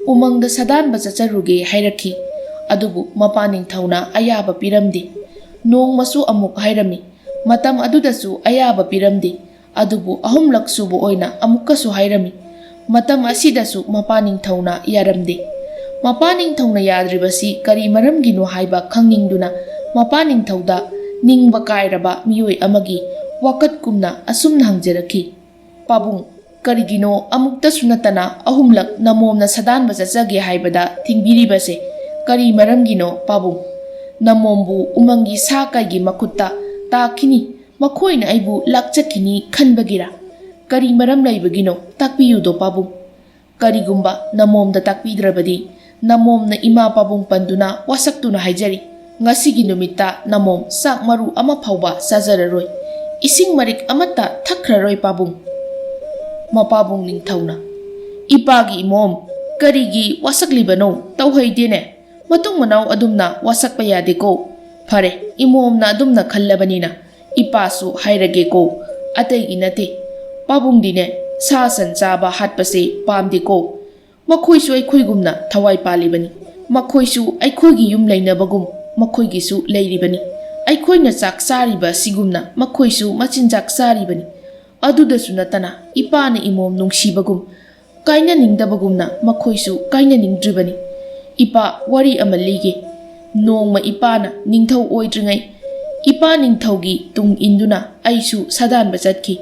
ꯎꯃꯪꯗ ꯁꯥꯗꯥꯟꯕ ꯆꯠꯆꯔꯨꯒꯦ ꯍꯥꯏꯔꯛꯈꯤ꯫ ꯑꯗꯨꯕꯨ ꯃꯄꯥ ꯅꯤꯡꯊꯧꯅ ꯑꯌꯥꯕ ꯄꯤꯔꯝꯗꯦ꯫ ꯅꯣꯡꯃꯁꯨ ꯑꯃꯨꯛ ꯍꯥꯏꯔꯝꯃꯤ꯫ ꯃꯇꯝ ꯑꯗꯨꯗꯁꯨ ꯑꯌꯥꯕ ꯄꯤꯔꯝꯗꯦ꯫ ꯑꯗꯨꯕꯨ ꯑꯍꯨꯝꯂꯛ ꯁꯨꯕ ꯑꯣꯏꯅ ꯑꯃꯨꯛꯀꯁꯨ ꯍꯥꯏꯔꯝꯃꯤ꯫ ꯃꯇꯝ ꯑꯁꯤꯗꯁꯨ ꯃꯄꯥ ꯅꯤꯡꯊꯧꯅ ꯌꯥꯔꯝꯗꯦ꯫ ꯃꯄꯥ ꯅꯤꯡꯊꯧꯅ ꯌꯥꯗ꯭ꯔꯤꯕꯁꯤ ꯀꯔꯤ ꯃꯔꯝꯒꯤꯅꯣ ꯍꯥꯏꯕ ꯈꯪꯅꯤꯡꯗꯨꯅ ꯃꯄꯥ ꯅꯤꯡꯊꯧꯗ ꯅꯤꯡꯕ ꯀꯥꯏꯔꯕ ꯃꯤꯑꯣꯏ ꯑꯃꯒꯤ ꯋꯥꯀꯠꯀꯨꯝꯅ ꯑꯁꯨꯝꯅ ꯍꯪꯖꯔꯛꯈꯤ: "ꯄꯥꯕꯨꯡ, ꯀꯔꯤꯒꯤꯅꯣ ꯑꯃꯨꯛꯇꯁꯨ ꯅꯠꯇꯅ ꯑꯍꯨꯝꯂꯛ ꯅꯃꯣꯝꯅ ꯁꯥꯗꯥꯟꯕ ꯆꯠꯆꯒꯦ ꯍꯥꯏꯕꯗ ꯊꯤꯡꯕꯤꯔꯤꯕꯁꯦ? ꯀꯔꯤ ꯃꯔꯝꯒꯤꯅꯣ ꯄꯥꯕꯨꯡ? ꯅꯃꯣꯝꯕꯨ ꯎꯃꯪꯒꯤ ꯁꯥ ꯀꯩꯒꯤ ꯃꯈꯨꯠꯇ ꯇꯥꯈꯤꯅꯤ, ꯃꯈꯣꯏꯅ ꯑꯩꯕꯨ ꯂꯥꯛꯆꯈꯤꯅꯤ ꯈꯟꯕꯒꯤꯔꯥ? ꯀꯔꯤ ꯃꯔꯝ ꯂꯩꯕꯒꯤꯅꯣ? ꯇꯥꯛꯄꯤꯌꯨꯗꯣ ꯄꯥꯕꯨꯡ꯫ ꯀꯔꯤꯒꯨꯝꯕ ꯅꯃꯣꯝꯗ ꯇꯥꯛꯄꯤꯗ꯭ꯔꯕꯗꯤ, ꯅꯃꯣꯝꯅ ꯏꯃꯥ ꯄꯥꯕꯨꯡ ꯄꯟꯗꯨꯅ ꯋꯥꯁꯛꯇꯨꯅ ꯍꯥꯏꯖꯔꯤ, ꯉꯁꯤꯒꯤ ꯅꯨꯃꯤꯠꯇ ꯅꯃꯣꯝ ꯆꯥꯛ ꯃꯔꯨ ꯑꯃ ꯐꯥꯎꯕ ꯆꯥꯖꯔꯔꯣꯏ, ꯏꯁꯤꯡ ꯃꯔꯤꯛ ꯑꯃꯠꯇ ꯊꯛꯈ꯭ꯔꯔꯣꯏ ꯄꯥꯕꯨꯡ!" ꯃꯄꯥꯕꯨꯡ ꯅꯤꯡꯊꯧꯅ: "ꯏꯄꯥꯒꯤ ꯏꯃꯣꯝ, ꯀꯔꯤꯒꯤ ꯋꯥꯁꯛꯂꯤꯕꯅꯣ? ꯇꯧꯍꯩꯗꯦꯅꯦ꯫ ꯃꯇꯨꯡ ꯃꯅꯥꯎ ꯑꯗꯨꯝꯅ ꯋꯥꯁꯛꯄ ꯌꯥꯗꯦꯀꯣ꯫ "ꯐꯔꯦ, ꯏꯃꯣꯝꯅ ꯑꯗꯨꯝꯅ ꯈꯜꯂꯕꯅꯤꯅ ꯏꯄꯥꯁꯨ ꯍꯥꯏꯔꯒꯦꯀꯣ꯫ ꯑꯇꯩꯒꯤ ꯅꯠꯇꯦ, ꯄꯥꯕꯨꯡꯗꯤꯅꯦ ꯁꯥ ꯁꯟ ꯆꯥꯕ ꯍꯥꯠꯄꯁꯦ ꯄꯥꯝꯗꯦꯀꯣ꯫ ꯃꯈꯣꯏꯁꯨ ꯑꯩꯈꯣꯏꯒꯨꯝꯅ ꯊꯋꯥꯏ ꯄꯥꯜꯂꯤꯕꯅꯤ꯫ ꯃꯈꯣꯏꯁꯨ ꯑꯩꯈꯣꯏꯒꯤ ꯌꯨꯝ ꯂꯩꯅꯕꯒꯨꯝ ꯃꯈꯣꯏꯒꯤꯁꯨ ꯂꯩꯔꯤꯕꯅꯤ꯫ ꯑꯩꯈꯣꯏꯅ ꯆꯥꯛ ꯆꯥꯔꯤꯕ ꯑꯁꯤꯒꯨꯝꯅ ꯃꯈꯣꯏꯁꯨ ꯃꯆꯤꯟꯖꯥꯛ ꯆꯥꯔꯤꯕꯅꯤ꯫ ꯑꯗꯨꯗꯁꯨ ꯅꯠꯇꯅ ꯏꯄꯥꯅ ꯏꯃꯣꯝ ꯅꯨꯡꯁꯤꯕꯒꯨꯝ ꯀꯥꯏꯅꯅꯤꯡꯗꯕꯒꯨꯝꯅ ꯃꯈꯣꯏꯁꯨ ꯀꯥꯏꯅꯅꯤꯡꯗ꯭ꯔꯤꯕꯅꯤ꯫ ꯏꯄꯥ, ꯋꯥꯔꯤ ꯑꯃ ꯂꯤꯒꯦ꯫ ꯅꯣꯡꯃ ꯏꯄꯥꯅ ꯅꯤꯡꯊꯧ ꯑꯣꯏꯗ꯭ꯔꯤꯉꯩ, ꯏꯄꯥ ꯅꯤꯡꯊꯧꯒꯤ ꯇꯨꯡ ꯏꯟꯗꯨꯅ ꯑꯩꯁꯨ ꯁꯥꯗꯥꯟꯕ ꯆꯠꯈꯤ꯫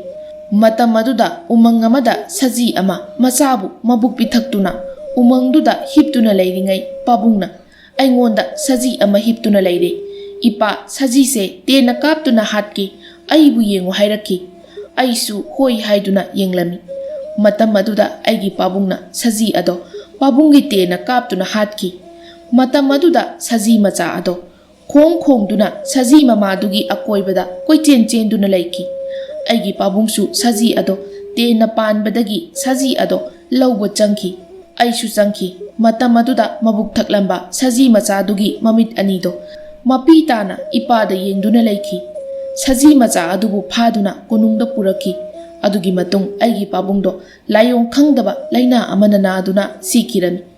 ꯃꯇꯝ ꯑꯗꯨꯗ ꯎꯃꯪ ꯑꯃꯗ ꯁꯖꯤ ꯑꯃ ꯃꯆꯥꯕꯨ ꯃꯕꯨꯛ ꯄꯤꯊꯛꯇꯨꯅ ꯎꯃꯪꯗꯨꯗ ꯍꯤꯞꯇꯨꯅ ꯂꯩꯔꯤꯉꯩ ꯄꯥꯕꯨꯡꯅ ꯑꯩꯉꯣꯟꯗ ꯁꯖꯤ ꯑꯃ ꯍꯤꯞꯇꯨꯅ ꯂꯩꯔꯦ꯫ ꯏꯄꯥ, ꯁꯖꯤꯁꯦ ꯇꯦꯟꯅ ꯀꯥꯞꯇꯨꯅ ꯍꯥꯠꯀꯦ, ꯑꯩꯕꯨ ꯌꯦꯡꯉꯨ ꯍꯥꯏꯔꯛꯈꯤ꯫ ꯑꯩꯁꯨ ꯍꯣꯏ ꯍꯥꯏꯗꯨꯅ ꯌꯦꯡꯂꯝꯃꯤ꯫ ꯃꯇꯝ ꯑꯗꯨꯗ ꯑꯩꯒꯤ ꯄꯥꯕꯨꯡꯅ ꯁꯖꯤ ꯑꯗꯣ ꯄꯥꯕꯨꯡꯒꯤ ꯇꯦꯟꯅ ꯀꯥꯞꯇꯨꯅ ꯍꯥꯠꯈꯤ꯫ ꯃꯇꯝ ꯑꯗꯨꯗ ꯁꯖꯤ ꯃꯆꯥ ꯑꯗꯣ ꯈꯣꯡ ꯈꯣꯡꯗꯨꯅ ꯁꯖꯤ ꯃꯃꯥꯗꯨꯒꯤ ꯑꯀꯣꯏꯕꯗ ꯀꯣꯏꯆꯦꯟ ꯆꯦꯟꯗꯨꯅ ꯂꯩꯈꯤ꯫ ꯑꯩꯒꯤ ꯄꯥꯕꯨꯡꯁꯨ ꯁꯖꯤ ꯑꯗꯣ ꯇꯦꯟꯅ ꯄꯥꯟꯕꯗꯒꯤ ꯁꯖꯤ ꯑꯗꯣ ꯂꯧꯕ ꯆꯪꯈꯤ꯫ ꯑꯩꯁꯨ ꯆꯪꯈꯤ꯫ ꯃꯇꯝ ꯑꯗꯨꯗ ꯃꯕꯨꯛ ꯊꯛꯂꯝꯕ ꯁꯖꯤ ꯃꯆꯥꯗꯨꯒꯤ ꯃꯃꯤꯠ ꯑꯅꯤꯗꯣ ꯃꯄꯤ ꯇꯥꯅ ꯏꯄꯥꯗ ꯌꯦꯡꯗꯨꯅ ꯂꯩꯈꯤ꯫ ꯁꯖꯤ ꯃꯆꯥ ꯑꯗꯨꯕꯨ ꯐꯥꯗꯨꯅ ꯀꯣꯅꯨꯡꯗ ꯄꯨꯔꯛꯈꯤ꯫ ꯑꯗꯨꯒꯤ ꯃꯇꯨꯡ ꯑꯩꯒꯤ ꯄꯥꯕꯨꯡꯗꯣ ꯂꯥꯏꯑꯣꯡ ꯈꯪꯗꯕ ꯂꯥꯏꯅꯥ ꯑꯃꯅ ꯅꯥꯗꯨꯅ ꯁꯤꯈꯤꯔꯝꯃꯤ꯫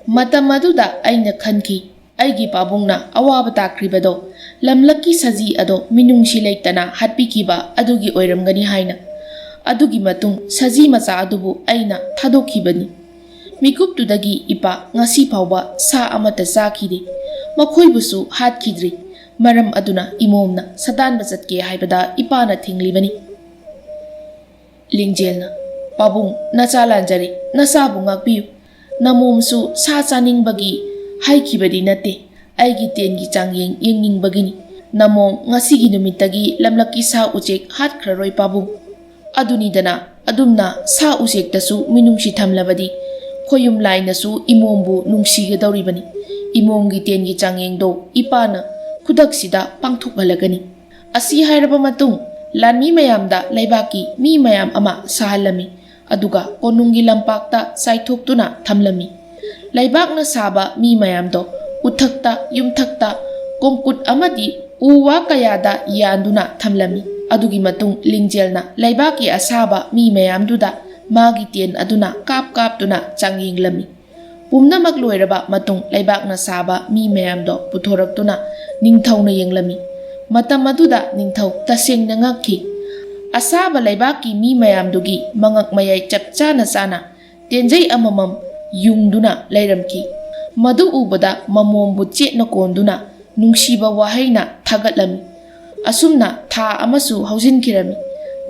ꯃꯇꯝ ꯑꯗꯨꯗ ꯑꯩꯅ ꯈꯟꯈꯤ, ꯑꯩꯒꯤ ꯄꯥꯕꯨꯡꯅ ꯑꯋꯥꯕ ꯇꯥꯈ꯭ꯔꯤꯕꯗꯣ ꯂꯝꯂꯛꯀꯤ ꯁꯖꯤ ꯑꯗꯣ ꯃꯤꯅꯨꯡꯁꯤ ꯂꯩꯇꯅ ꯍꯥꯠꯄꯤꯈꯤꯕ ꯑꯗꯨꯒꯤ ꯑꯣꯏꯔꯝꯒꯅꯤ ꯍꯥꯏꯅ꯫ ꯑꯗꯨꯒꯤ ꯃꯇꯨꯡ ꯁꯖꯤ ꯃꯆꯥ ꯑꯗꯨꯕꯨ ꯑꯩꯅ ꯊꯥꯗꯣꯛꯈꯤꯕꯅꯤ꯫ ꯃꯤꯀꯨꯞꯇꯨꯗꯒꯤ ꯏꯄꯥ ꯉꯁꯤ ꯐꯥꯎꯕ ꯁꯥ ꯑꯃꯠꯇ ꯆꯥꯈꯤꯗꯦ꯫ ꯃꯈꯣꯏꯕꯨꯁꯨ ꯍꯥꯠꯈꯤꯗ꯭ꯔꯤ꯫ ꯃꯔꯝ ꯑꯗꯨꯅ ꯏꯃꯣꯝꯅ ꯁꯥꯗꯥꯟꯕ ꯆꯠꯀꯦ ꯍꯥꯏꯕꯗ ꯏꯄꯥꯅ ꯊꯤꯡꯂꯤꯕꯅꯤ꯫ ꯂꯤꯡꯖꯦꯜꯅ, "ꯄꯥꯕꯨꯡ, ꯅꯆꯥ ꯂꯥꯟꯖꯔꯦ, ꯅꯆꯥꯕꯨ ꯉꯥꯛꯄꯤꯌꯨ꯫ ꯅꯃꯣꯝꯁꯨ ꯁꯥ ꯆꯥꯅꯤꯡꯕꯒꯤ ꯍꯥꯏꯈꯤꯕꯗꯤ ꯅꯠꯇꯦ, ꯑꯩꯒꯤ ꯇꯦꯟꯒꯤ ꯆꯥꯡꯌꯦꯡ ꯌꯦꯡꯅꯤꯡꯕꯒꯤꯅꯤ꯫ ꯅꯃꯣꯝ ꯉꯁꯤꯒꯤ ꯅꯨꯃꯤꯠꯇꯒꯤ ꯂꯝꯂꯛꯀꯤ ꯁꯥ ꯎꯆꯦꯛ ꯍꯥꯠꯈ꯭ꯔꯔꯣꯏ ꯄꯥꯕꯨꯡ꯫ ꯑꯗꯨꯅꯤꯗꯅ, ꯑꯗꯨꯝꯅ ꯁꯥ ꯎꯆꯦꯛꯇꯁꯨ ꯃꯤꯅꯨꯡꯁꯤ ꯊꯝꯂꯕꯗꯤ ꯈꯣꯌꯨꯝ ꯂꯥꯏꯅꯁꯨ ꯏꯃꯣꯝꯕꯨ ꯅꯨꯡꯁꯤꯒꯗꯧꯔꯤꯕꯅꯤ꯫ ꯏꯃꯣꯝꯒꯤ ꯇꯦꯟꯒꯤ ꯆꯥꯡꯌꯦꯡꯗꯣ ꯏꯄꯥꯅ ꯈꯨꯗꯛꯁꯤꯗ ꯄꯥꯡꯊꯣꯛꯍꯜꯂꯒꯅꯤ꯫ ꯑꯁꯤ ꯍꯥꯏꯔꯕ ꯃꯇꯨꯡ ꯂꯥꯟꯃꯤ ꯃꯌꯥꯝꯗ ꯂꯩꯕꯥꯛꯀꯤ ꯃꯤ ꯃꯌꯥꯝ ꯑꯃ ꯁꯥꯍꯜꯂꯝꯃꯤ꯫ ꯑꯗꯨꯒ ꯀꯣꯅꯨꯡꯒꯤ ꯂꯝꯄꯥꯛꯇ ꯆꯥꯏꯊꯣꯛꯇꯨꯅ ꯊꯝꯂꯝꯃꯤ꯫ ꯂꯩꯕꯥꯛꯅ ꯁꯥꯕ ꯃꯤ ꯃꯌꯥꯝꯗꯣ ꯎꯊꯛꯇ, ꯌꯨꯝꯊꯛꯇ, ꯀꯣꯡꯀꯨꯠ ꯑꯃꯗꯤ ꯎ ꯋꯥ ꯀꯌꯥꯗ ꯌꯥꯟꯗꯨꯅ ꯊꯝꯂꯝꯃꯤ꯫ ꯑꯗꯨꯒꯤ ꯃꯇꯨꯡ ꯂꯤꯡꯖꯦꯜꯅ ꯂꯩꯕꯥꯛꯀꯤ ꯑꯁꯥꯕ ꯃꯤ ꯃꯌꯥꯝꯗꯨꯗ ꯃꯥꯒꯤ ꯇꯦꯟ ꯑꯗꯨꯅ ꯀꯥꯞ ꯀꯥꯞꯇꯨꯅ ꯆꯥꯡꯌꯦꯡꯂꯝꯃꯤ꯫ ꯄꯨꯝꯅꯃꯛ ꯂꯣꯏꯔꯕ ꯃꯇꯨꯡ ꯂꯩꯕꯥꯛꯅ ꯁꯥꯕ ꯃꯤ ꯃꯌꯥꯝꯗꯣ ꯄꯨꯊꯣꯔꯛꯇꯨꯅ ꯅꯤꯡꯊꯧꯅ ꯌꯦꯡꯂꯝꯃꯤ꯫ ꯃꯇꯝ ꯑꯗꯨꯗ ꯅꯤꯡꯊꯧ ꯇꯁꯦꯡꯅ ꯉꯛꯈꯤ꯫ ꯑꯁꯥꯕ ꯂꯩꯕꯥꯛꯀꯤ ꯃꯤ ꯃꯌꯥꯝꯗꯨꯒꯤ ꯃꯉꯛ ꯃꯌꯥꯏ ꯆꯞ ꯆꯥꯅ ꯆꯥꯅ ꯇꯦꯟꯖꯩ ꯑꯃꯃꯝ ꯌꯨꯡꯗꯨꯅ ꯂꯩꯔꯝꯈꯤ꯫ ꯃꯗꯨ ꯎꯕꯗ ꯃꯃꯣꯝꯕꯨ ꯆꯦꯠꯅ ꯀꯣꯟꯗꯨꯅ ꯅꯨꯡꯁꯤꯕ ꯋꯥꯍꯩꯅ ꯊꯥꯒꯠꯂꯝꯃꯤ꯫ ꯑꯁꯨꯝꯅ ꯊꯥ ꯑꯃꯁꯨ ꯍꯧꯖꯤꯟꯈꯤꯔꯝꯃꯤ꯫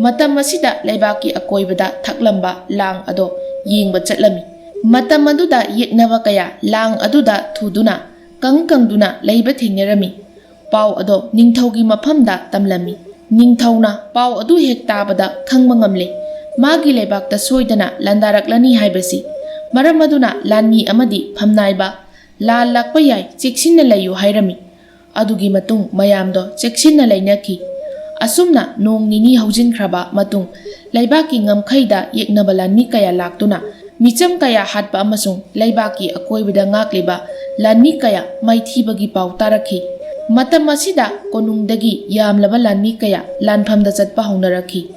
ꯃꯇꯝ ꯑꯁꯤꯗ ꯂꯩꯕꯥꯛꯀꯤ ꯑꯀꯣꯏꯕꯗ ꯊꯛꯂꯝꯕ ꯂꯥꯡ ꯑꯗꯣ ꯌꯦꯡꯕ ꯆꯠꯂꯝꯃꯤ꯫ ꯃꯇꯝ ꯑꯗꯨꯗ ꯌꯦꯛꯅꯕ ꯀꯌꯥ ꯂꯥꯡ ꯑꯗꯨꯗ ꯊꯨꯗꯨꯅ ꯀꯪ ꯀꯪꯗꯨꯅ ꯂꯩꯕ ꯊꯦꯡꯅꯔꯝꯃꯤ꯫ ꯄꯥꯎ ꯑꯗꯣ ꯅꯤꯡꯊꯧꯒꯤ ꯃꯐꯝꯗ ꯇꯝꯂꯝꯃꯤ꯫ ꯅꯤꯡꯊꯧꯅ ꯄꯥꯎ ꯑꯗꯨ ꯍꯦꯛ ꯇꯥꯕꯗ ꯈꯪꯕ ꯉꯝꯂꯦ, ꯃꯥꯒꯤ ꯂꯩꯕꯥꯛꯇ ꯁꯣꯏꯗꯅ ꯂꯥꯟꯗꯥꯔꯛꯂꯅꯤ ꯍꯥꯏꯕꯁꯤ꯫ ꯃꯔꯝ ꯑꯗꯨꯅ ꯂꯥꯟꯃꯤ ꯑꯃꯗꯤ ꯐꯝꯅꯥꯏꯕ ꯂꯥꯜ ꯂꯥꯛꯄ ꯌꯥꯏ, ꯆꯦꯛꯁꯤꯟꯅ ꯂꯩꯌꯨ ꯍꯥꯏꯔꯝꯃꯤ꯫ ꯑꯗꯨꯒꯤ ꯃꯇꯨꯡ ꯃꯌꯥꯝꯗꯣ ꯆꯦꯛꯁꯤꯟꯅ ꯂꯩꯅꯈꯤ꯫ ꯑꯁꯨꯝꯅ ꯅꯣꯡ ꯅꯤꯅꯤ ꯍꯧꯖꯤꯟꯈ꯭ꯔꯕ ꯃꯇꯨꯡ ꯂꯩꯕꯥꯛꯀꯤ ꯉꯝꯈꯩꯗ ꯌꯦꯛꯅꯕ ꯂꯥꯟꯃꯤ ꯀꯌꯥ ꯂꯥꯛꯇꯨꯅ ꯃꯤꯆꯝ ꯀꯌꯥ ꯍꯥꯠꯄ ꯑꯃꯁꯨꯡ ꯂꯩꯕꯥꯛꯀꯤ ꯑꯀꯣꯏꯕꯗ ꯉꯥꯛꯂꯤꯕ ꯂꯥꯟꯃꯤ ꯀꯌꯥ ꯃꯥꯏꯊꯤꯕꯒꯤ ꯄꯥꯎ ꯇꯥꯔꯛꯈꯤ꯫ ꯃꯇꯝ ꯑꯁꯤꯗ ꯀꯣꯅꯨꯡꯗꯒꯤ ꯌꯥꯝꯂꯕ ꯂꯥꯟꯃꯤ ꯀꯌꯥ ꯂꯥꯟꯐꯝꯗ ꯆꯠꯄ ꯍꯧꯅꯔꯛꯈꯤ꯫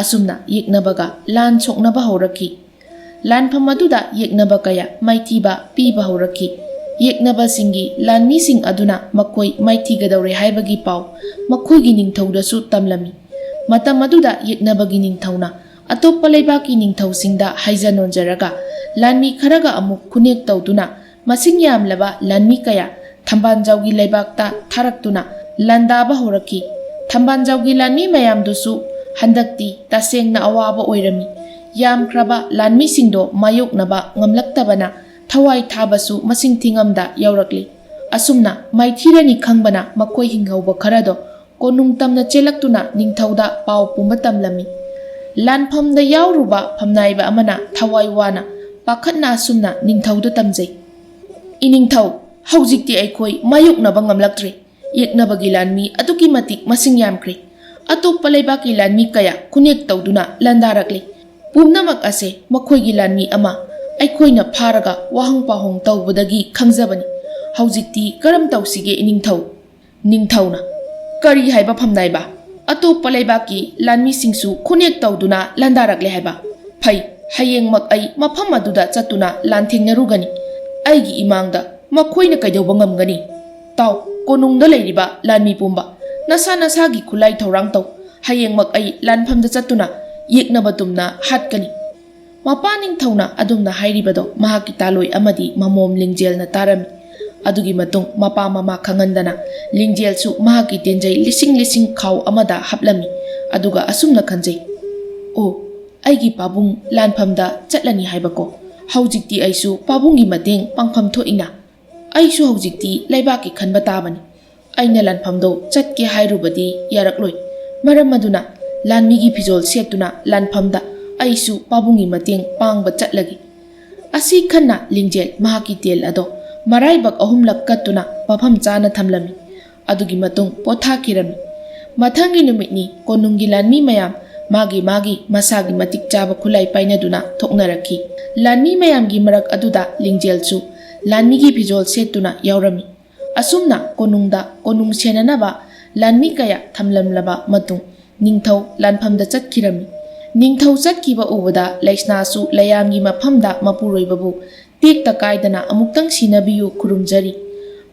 ꯑꯁꯨꯝꯅ ꯌꯦꯛꯅꯕꯒ ꯂꯥꯟ ꯁꯣꯛꯅꯕ ꯍꯧꯔꯛꯈꯤ꯫ ꯂꯥꯟꯐꯝ ꯑꯗꯨꯗ ꯌꯦꯛꯅꯕ ꯀꯌꯥ ꯃꯥꯏꯊꯤꯕ ꯄꯤꯕ ꯍꯧꯔꯛꯈꯤ꯫ ꯌꯦꯛꯅꯕꯁꯤꯡꯒꯤ ꯂꯥꯟꯃꯤꯁꯤꯡ ꯑꯗꯨꯅ ꯃꯈꯣꯏ ꯃꯥꯏꯊꯤꯒꯗꯧꯔꯦ ꯍꯥꯏꯕꯒꯤ ꯄꯥꯎ ꯃꯈꯣꯏꯒꯤ ꯅꯤꯡꯊꯧꯗꯁꯨ ꯇꯝꯂꯝꯃꯤ꯫ ꯃꯇꯝ ꯑꯗꯨꯗ ꯌꯦꯛꯅꯕꯒꯤ ꯅꯤꯡꯊꯧꯅ ꯑꯇꯣꯞꯄ ꯂꯩꯕꯥꯛꯀꯤ ꯅꯤꯡꯊꯧꯁꯤꯡꯗ ꯍꯥꯏꯖ ꯅꯣꯟꯖꯔꯒ ꯂꯥꯟꯃꯤ ꯈꯔꯒ ꯑꯃꯨꯛ ꯈꯨꯅꯦꯛ ꯇꯧꯗꯨꯅ ꯃꯁꯤꯡ ꯌꯥꯝꯂꯕ ꯂꯥꯟꯃꯤ ꯀꯌꯥ ꯊꯝꯕꯥꯜꯖꯥꯎꯒꯤ ꯂꯩꯕꯥꯛꯇ ꯊꯥꯔꯛꯇꯨꯅ ꯂꯥꯟꯗꯥꯕ ꯍꯧꯔꯛꯈꯤ꯫ ꯊꯝꯕꯥꯜꯖꯥꯎꯒꯤ ꯂꯥꯟꯃꯤ ꯃꯌꯥꯝꯗꯨꯁꯨ ꯍꯟꯗꯛꯇꯤ ꯇꯁꯦꯡꯅ ꯑꯋꯥꯕ ꯑꯣꯏꯔꯝꯃꯤ꯫ ꯌꯥꯝꯈ꯭ꯔꯕ ꯂꯥꯟꯃꯤꯁꯤꯡꯗꯣ ꯃꯥꯌꯣꯛꯅꯕ ꯉꯝꯂꯛꯇꯕꯅ ꯊꯋꯥꯏ ꯊꯥꯕꯁꯨ ꯃꯁꯤꯡ ꯊꯤꯉꯝꯗ ꯌꯥꯎꯔꯛꯂꯤ꯫ ꯑꯁꯨꯝꯅ ꯃꯥꯏꯊꯤꯔꯅꯤ ꯈꯪꯕꯅ ꯃꯈꯣꯏ ꯍꯤꯡꯍꯧꯕ ꯈꯔꯗꯣ ꯀꯣꯅꯨꯡ ꯇꯝꯅ ꯆꯦꯜꯂꯛꯇꯨꯅ ꯅꯤꯡꯊꯧꯗ ꯄꯥꯎ ꯄꯨꯝꯕ ꯇꯝꯂꯝꯃꯤ꯫ ꯂꯥꯟꯐꯝꯗ ꯌꯥꯎꯔꯨꯕ ꯐꯝꯅꯥꯏꯕ ꯑꯃꯅ ꯊꯋꯥꯏ ꯋꯥꯅ ꯄꯥꯈꯠꯅ ꯑꯁꯨꯝꯅ ꯅꯤꯡꯊꯧꯗ ꯇꯝꯖꯩ, "ꯏꯅꯤꯡꯊꯧ, ꯍꯧꯖꯤꯛꯇꯤ ꯑꯩꯈꯣꯏ ꯃꯥꯌꯣꯛꯅꯕ ꯉꯝꯂꯛꯇ꯭ꯔꯦ꯫ ꯌꯦꯛꯅꯕꯒꯤ ꯂꯥꯟꯃꯤ ꯑꯗꯨꯛꯀꯤ ꯃꯇꯤꯛ ꯃꯁꯤꯡ ꯌꯥꯝꯈ꯭ꯔꯦ꯫ ꯑꯇꯣꯞꯄ ꯂꯩꯕꯥꯛꯀꯤ ꯂꯥꯟꯃꯤ ꯀꯌꯥ ꯈꯨꯅꯦꯛ ꯇꯧꯗꯨꯅ ꯂꯥꯟꯗꯥꯔꯛꯂꯦ꯫ ꯄꯨꯝꯅꯃꯛ ꯑꯁꯦ ꯃꯈꯣꯏꯒꯤ ꯂꯥꯟꯃꯤ ꯑꯃ ꯑꯩꯈꯣꯏꯅ ꯐꯥꯔꯒ ꯋꯥꯍꯪ ꯄꯥꯎꯍꯪ ꯇꯧꯕꯗꯒꯤ ꯈꯪꯖꯕꯅꯤ꯫ ꯍꯧꯖꯤꯛꯇꯤ ꯀꯔꯝ ꯇꯧꯁꯤꯒꯦ ꯏꯅꯤꯡꯊꯧ?" ꯅꯤꯡꯊꯧꯅ, "ꯀꯔꯤ ꯍꯥꯏꯕ ꯐꯝꯅꯥꯏꯕ? ꯑꯇꯣꯞꯄ ꯂꯩꯕꯥꯛꯀꯤ ꯂꯥꯟꯃꯤꯁꯤꯡꯁꯨ ꯈꯨꯅꯦꯛ ꯇꯧꯗꯨꯅ ꯂꯥꯟꯗꯥꯔꯛꯂꯦ ꯍꯥꯏꯕ? ꯐꯩ, ꯍꯌꯦꯡꯃꯛ ꯑꯩ ꯃꯐꯝ ꯑꯗꯨꯗ ꯆꯠꯇꯨꯅ ꯂꯥꯟꯊꯦꯡꯅꯔꯨꯒꯅꯤ꯫ ꯑꯩꯒꯤ ꯏꯃꯥꯡꯗ ꯃꯈꯣꯏꯅ ꯀꯩꯗꯧꯕ ꯉꯝꯒꯅꯤ? ꯇꯥꯎ, ꯀꯣꯅꯨꯡꯗ ꯂꯩꯔꯤꯕ ꯂꯥꯟꯃꯤ ꯄꯨꯝꯕ, ꯅꯁꯥ ꯅꯁꯥꯒꯤ ꯈꯨꯠꯂꯥꯏ ꯊꯧꯔꯥꯡ ꯇꯧ꯫ ꯍꯌꯦꯡꯃꯛ ꯑꯩ ꯂꯥꯟꯐꯝꯗ ꯆꯠꯇꯨꯅ ꯌꯦꯛꯅꯕ ꯇꯨꯝꯅ ꯍꯥꯠꯀꯅꯤ꯫" ꯃꯄꯥ ꯅꯤꯡꯊꯧꯅ ꯑꯗꯨꯝꯅ ꯍꯥꯏꯔꯤꯕꯗꯣ ꯃꯍꯥꯛꯀꯤ ꯇꯥꯂꯣꯏ ꯑꯃꯗꯤ ꯃꯃꯣꯝ ꯂꯤꯡꯖꯦꯜꯅ ꯇꯥꯔꯝꯃꯤ꯫ ꯑꯗꯨꯒꯤ ꯃꯇꯨꯡ ꯃꯄꯥ ꯃꯃꯥ ꯈꯪꯍꯟꯗꯅ ꯂꯤꯡꯖꯦꯜꯁꯨ ꯃꯍꯥꯛꯀꯤ ꯇꯦꯟꯖꯩ ꯂꯤꯁꯤꯡ ꯂꯤꯁꯤꯡ ꯈꯥꯎ ꯑꯃꯗ ꯍꯥꯞꯂꯝꯃꯤ꯫ ꯑꯗꯨꯒ ꯑꯁꯨꯝꯅ ꯈꯟꯖꯩ, "ꯑꯣ, ꯑꯩꯒꯤ ꯄꯥꯕꯨꯡ ꯂꯥꯟꯐꯝꯗ ꯆꯠꯂꯅꯤ ꯍꯥꯏꯕꯀꯣ꯫ ꯍꯧꯖꯤꯛꯇꯤ ꯑꯩꯁꯨ ꯄꯥꯕꯨꯡꯒꯤ ꯃꯇꯦꯡ ꯄꯥꯡꯐꯝ ꯊꯣꯛꯏꯅ꯫ ꯑꯩꯁꯨ ꯍꯧꯖꯤꯛꯇꯤ ꯂꯩꯕꯥꯛꯀꯤ ꯈꯟꯕ ꯇꯥꯕꯅꯤ꯫ ꯑꯩꯅ ꯂꯥꯟꯐꯝꯗꯣ ꯆꯠꯀꯦ ꯍꯥꯏꯔꯨꯕꯗꯤ ꯌꯥꯔꯛꯂꯣꯏ꯫ ꯃꯔꯝ ꯑꯗꯨꯅ ꯂꯥꯟꯃꯤꯒꯤ ꯐꯤꯖꯣꯜ ꯁꯦꯠꯇꯨꯅ ꯂꯥꯟꯐꯝꯗ ꯑꯩꯁꯨ ꯄꯥꯕꯨꯡꯒꯤ ꯃꯇꯦꯡ ꯄꯥꯡꯕ ꯆꯠꯂꯒꯦ꯫" ꯑꯁꯤ ꯈꯟꯅ ꯂꯤꯡꯖꯦꯜ ꯃꯍꯥꯛꯀꯤ ꯇꯦꯜ ꯑꯗꯣ ꯃꯔꯥꯏꯕꯛ ꯑꯍꯨꯝꯂꯛ ꯀꯠꯇꯨꯅ ꯃꯐꯝ ꯆꯥꯅ ꯊꯝꯂꯝꯃꯤ꯫ ꯑꯗꯨꯒꯤ ꯃꯇꯨꯡ ꯄꯣꯊꯥꯈꯤꯔꯝꯃꯤ꯫ ꯃꯊꯪꯒꯤ ꯅꯨꯃꯤꯠꯅꯤ꯫ ꯀꯣꯅꯨꯡꯒꯤ ꯂꯥꯟꯃꯤ ꯃꯌꯥꯝ ꯃꯥꯒꯤ ꯃꯥꯒꯤ ꯃꯁꯥꯒꯤ ꯃꯇꯤꯛ ꯆꯥꯕ ꯈꯨꯠꯂꯥꯏ ꯄꯥꯏꯅꯗꯨꯅ ꯊꯣꯛꯅꯔꯛꯈꯤ꯫ ꯂꯥꯟꯃꯤ ꯃꯌꯥꯝꯒꯤ ꯃꯔꯛ ꯑꯗꯨꯗ ꯂꯤꯡꯖꯦꯜꯁꯨ ꯂꯥꯟꯃꯤꯒꯤ ꯐꯤꯖꯣꯜ ꯁꯦꯠꯇꯨꯅ ꯌꯥꯎꯔꯝꯃꯤ꯫ ꯑꯁꯨꯝꯅ ꯀꯣꯅꯨꯡꯗ ꯀꯣꯅꯨꯡ ꯁꯦꯟꯅꯅꯕ ꯂꯥꯟꯃꯤ ꯀꯌꯥ ꯊꯝꯂꯝꯂꯕ ꯃꯇꯨꯡ ꯅꯤꯡꯊꯧ ꯂꯥꯟꯐꯝꯗ ꯆꯠꯈꯤꯔꯝꯃꯤ꯫ ꯅꯤꯡꯊꯧ ꯆꯠꯈꯤꯕ ꯎꯕꯗ ꯂꯩꯁꯅꯥꯁꯨ ꯂꯩꯌꯥꯝꯒꯤ ꯃꯐꯝꯗ ꯃꯄꯨꯔꯣꯏꯕꯕꯨ ꯇꯦꯛꯇ ꯀꯥꯏꯗꯅ ꯑꯃꯨꯛꯇꯪ ꯁꯤꯟꯅꯕꯤꯌꯨ ꯈꯨꯔꯨꯝꯖꯔꯤ꯫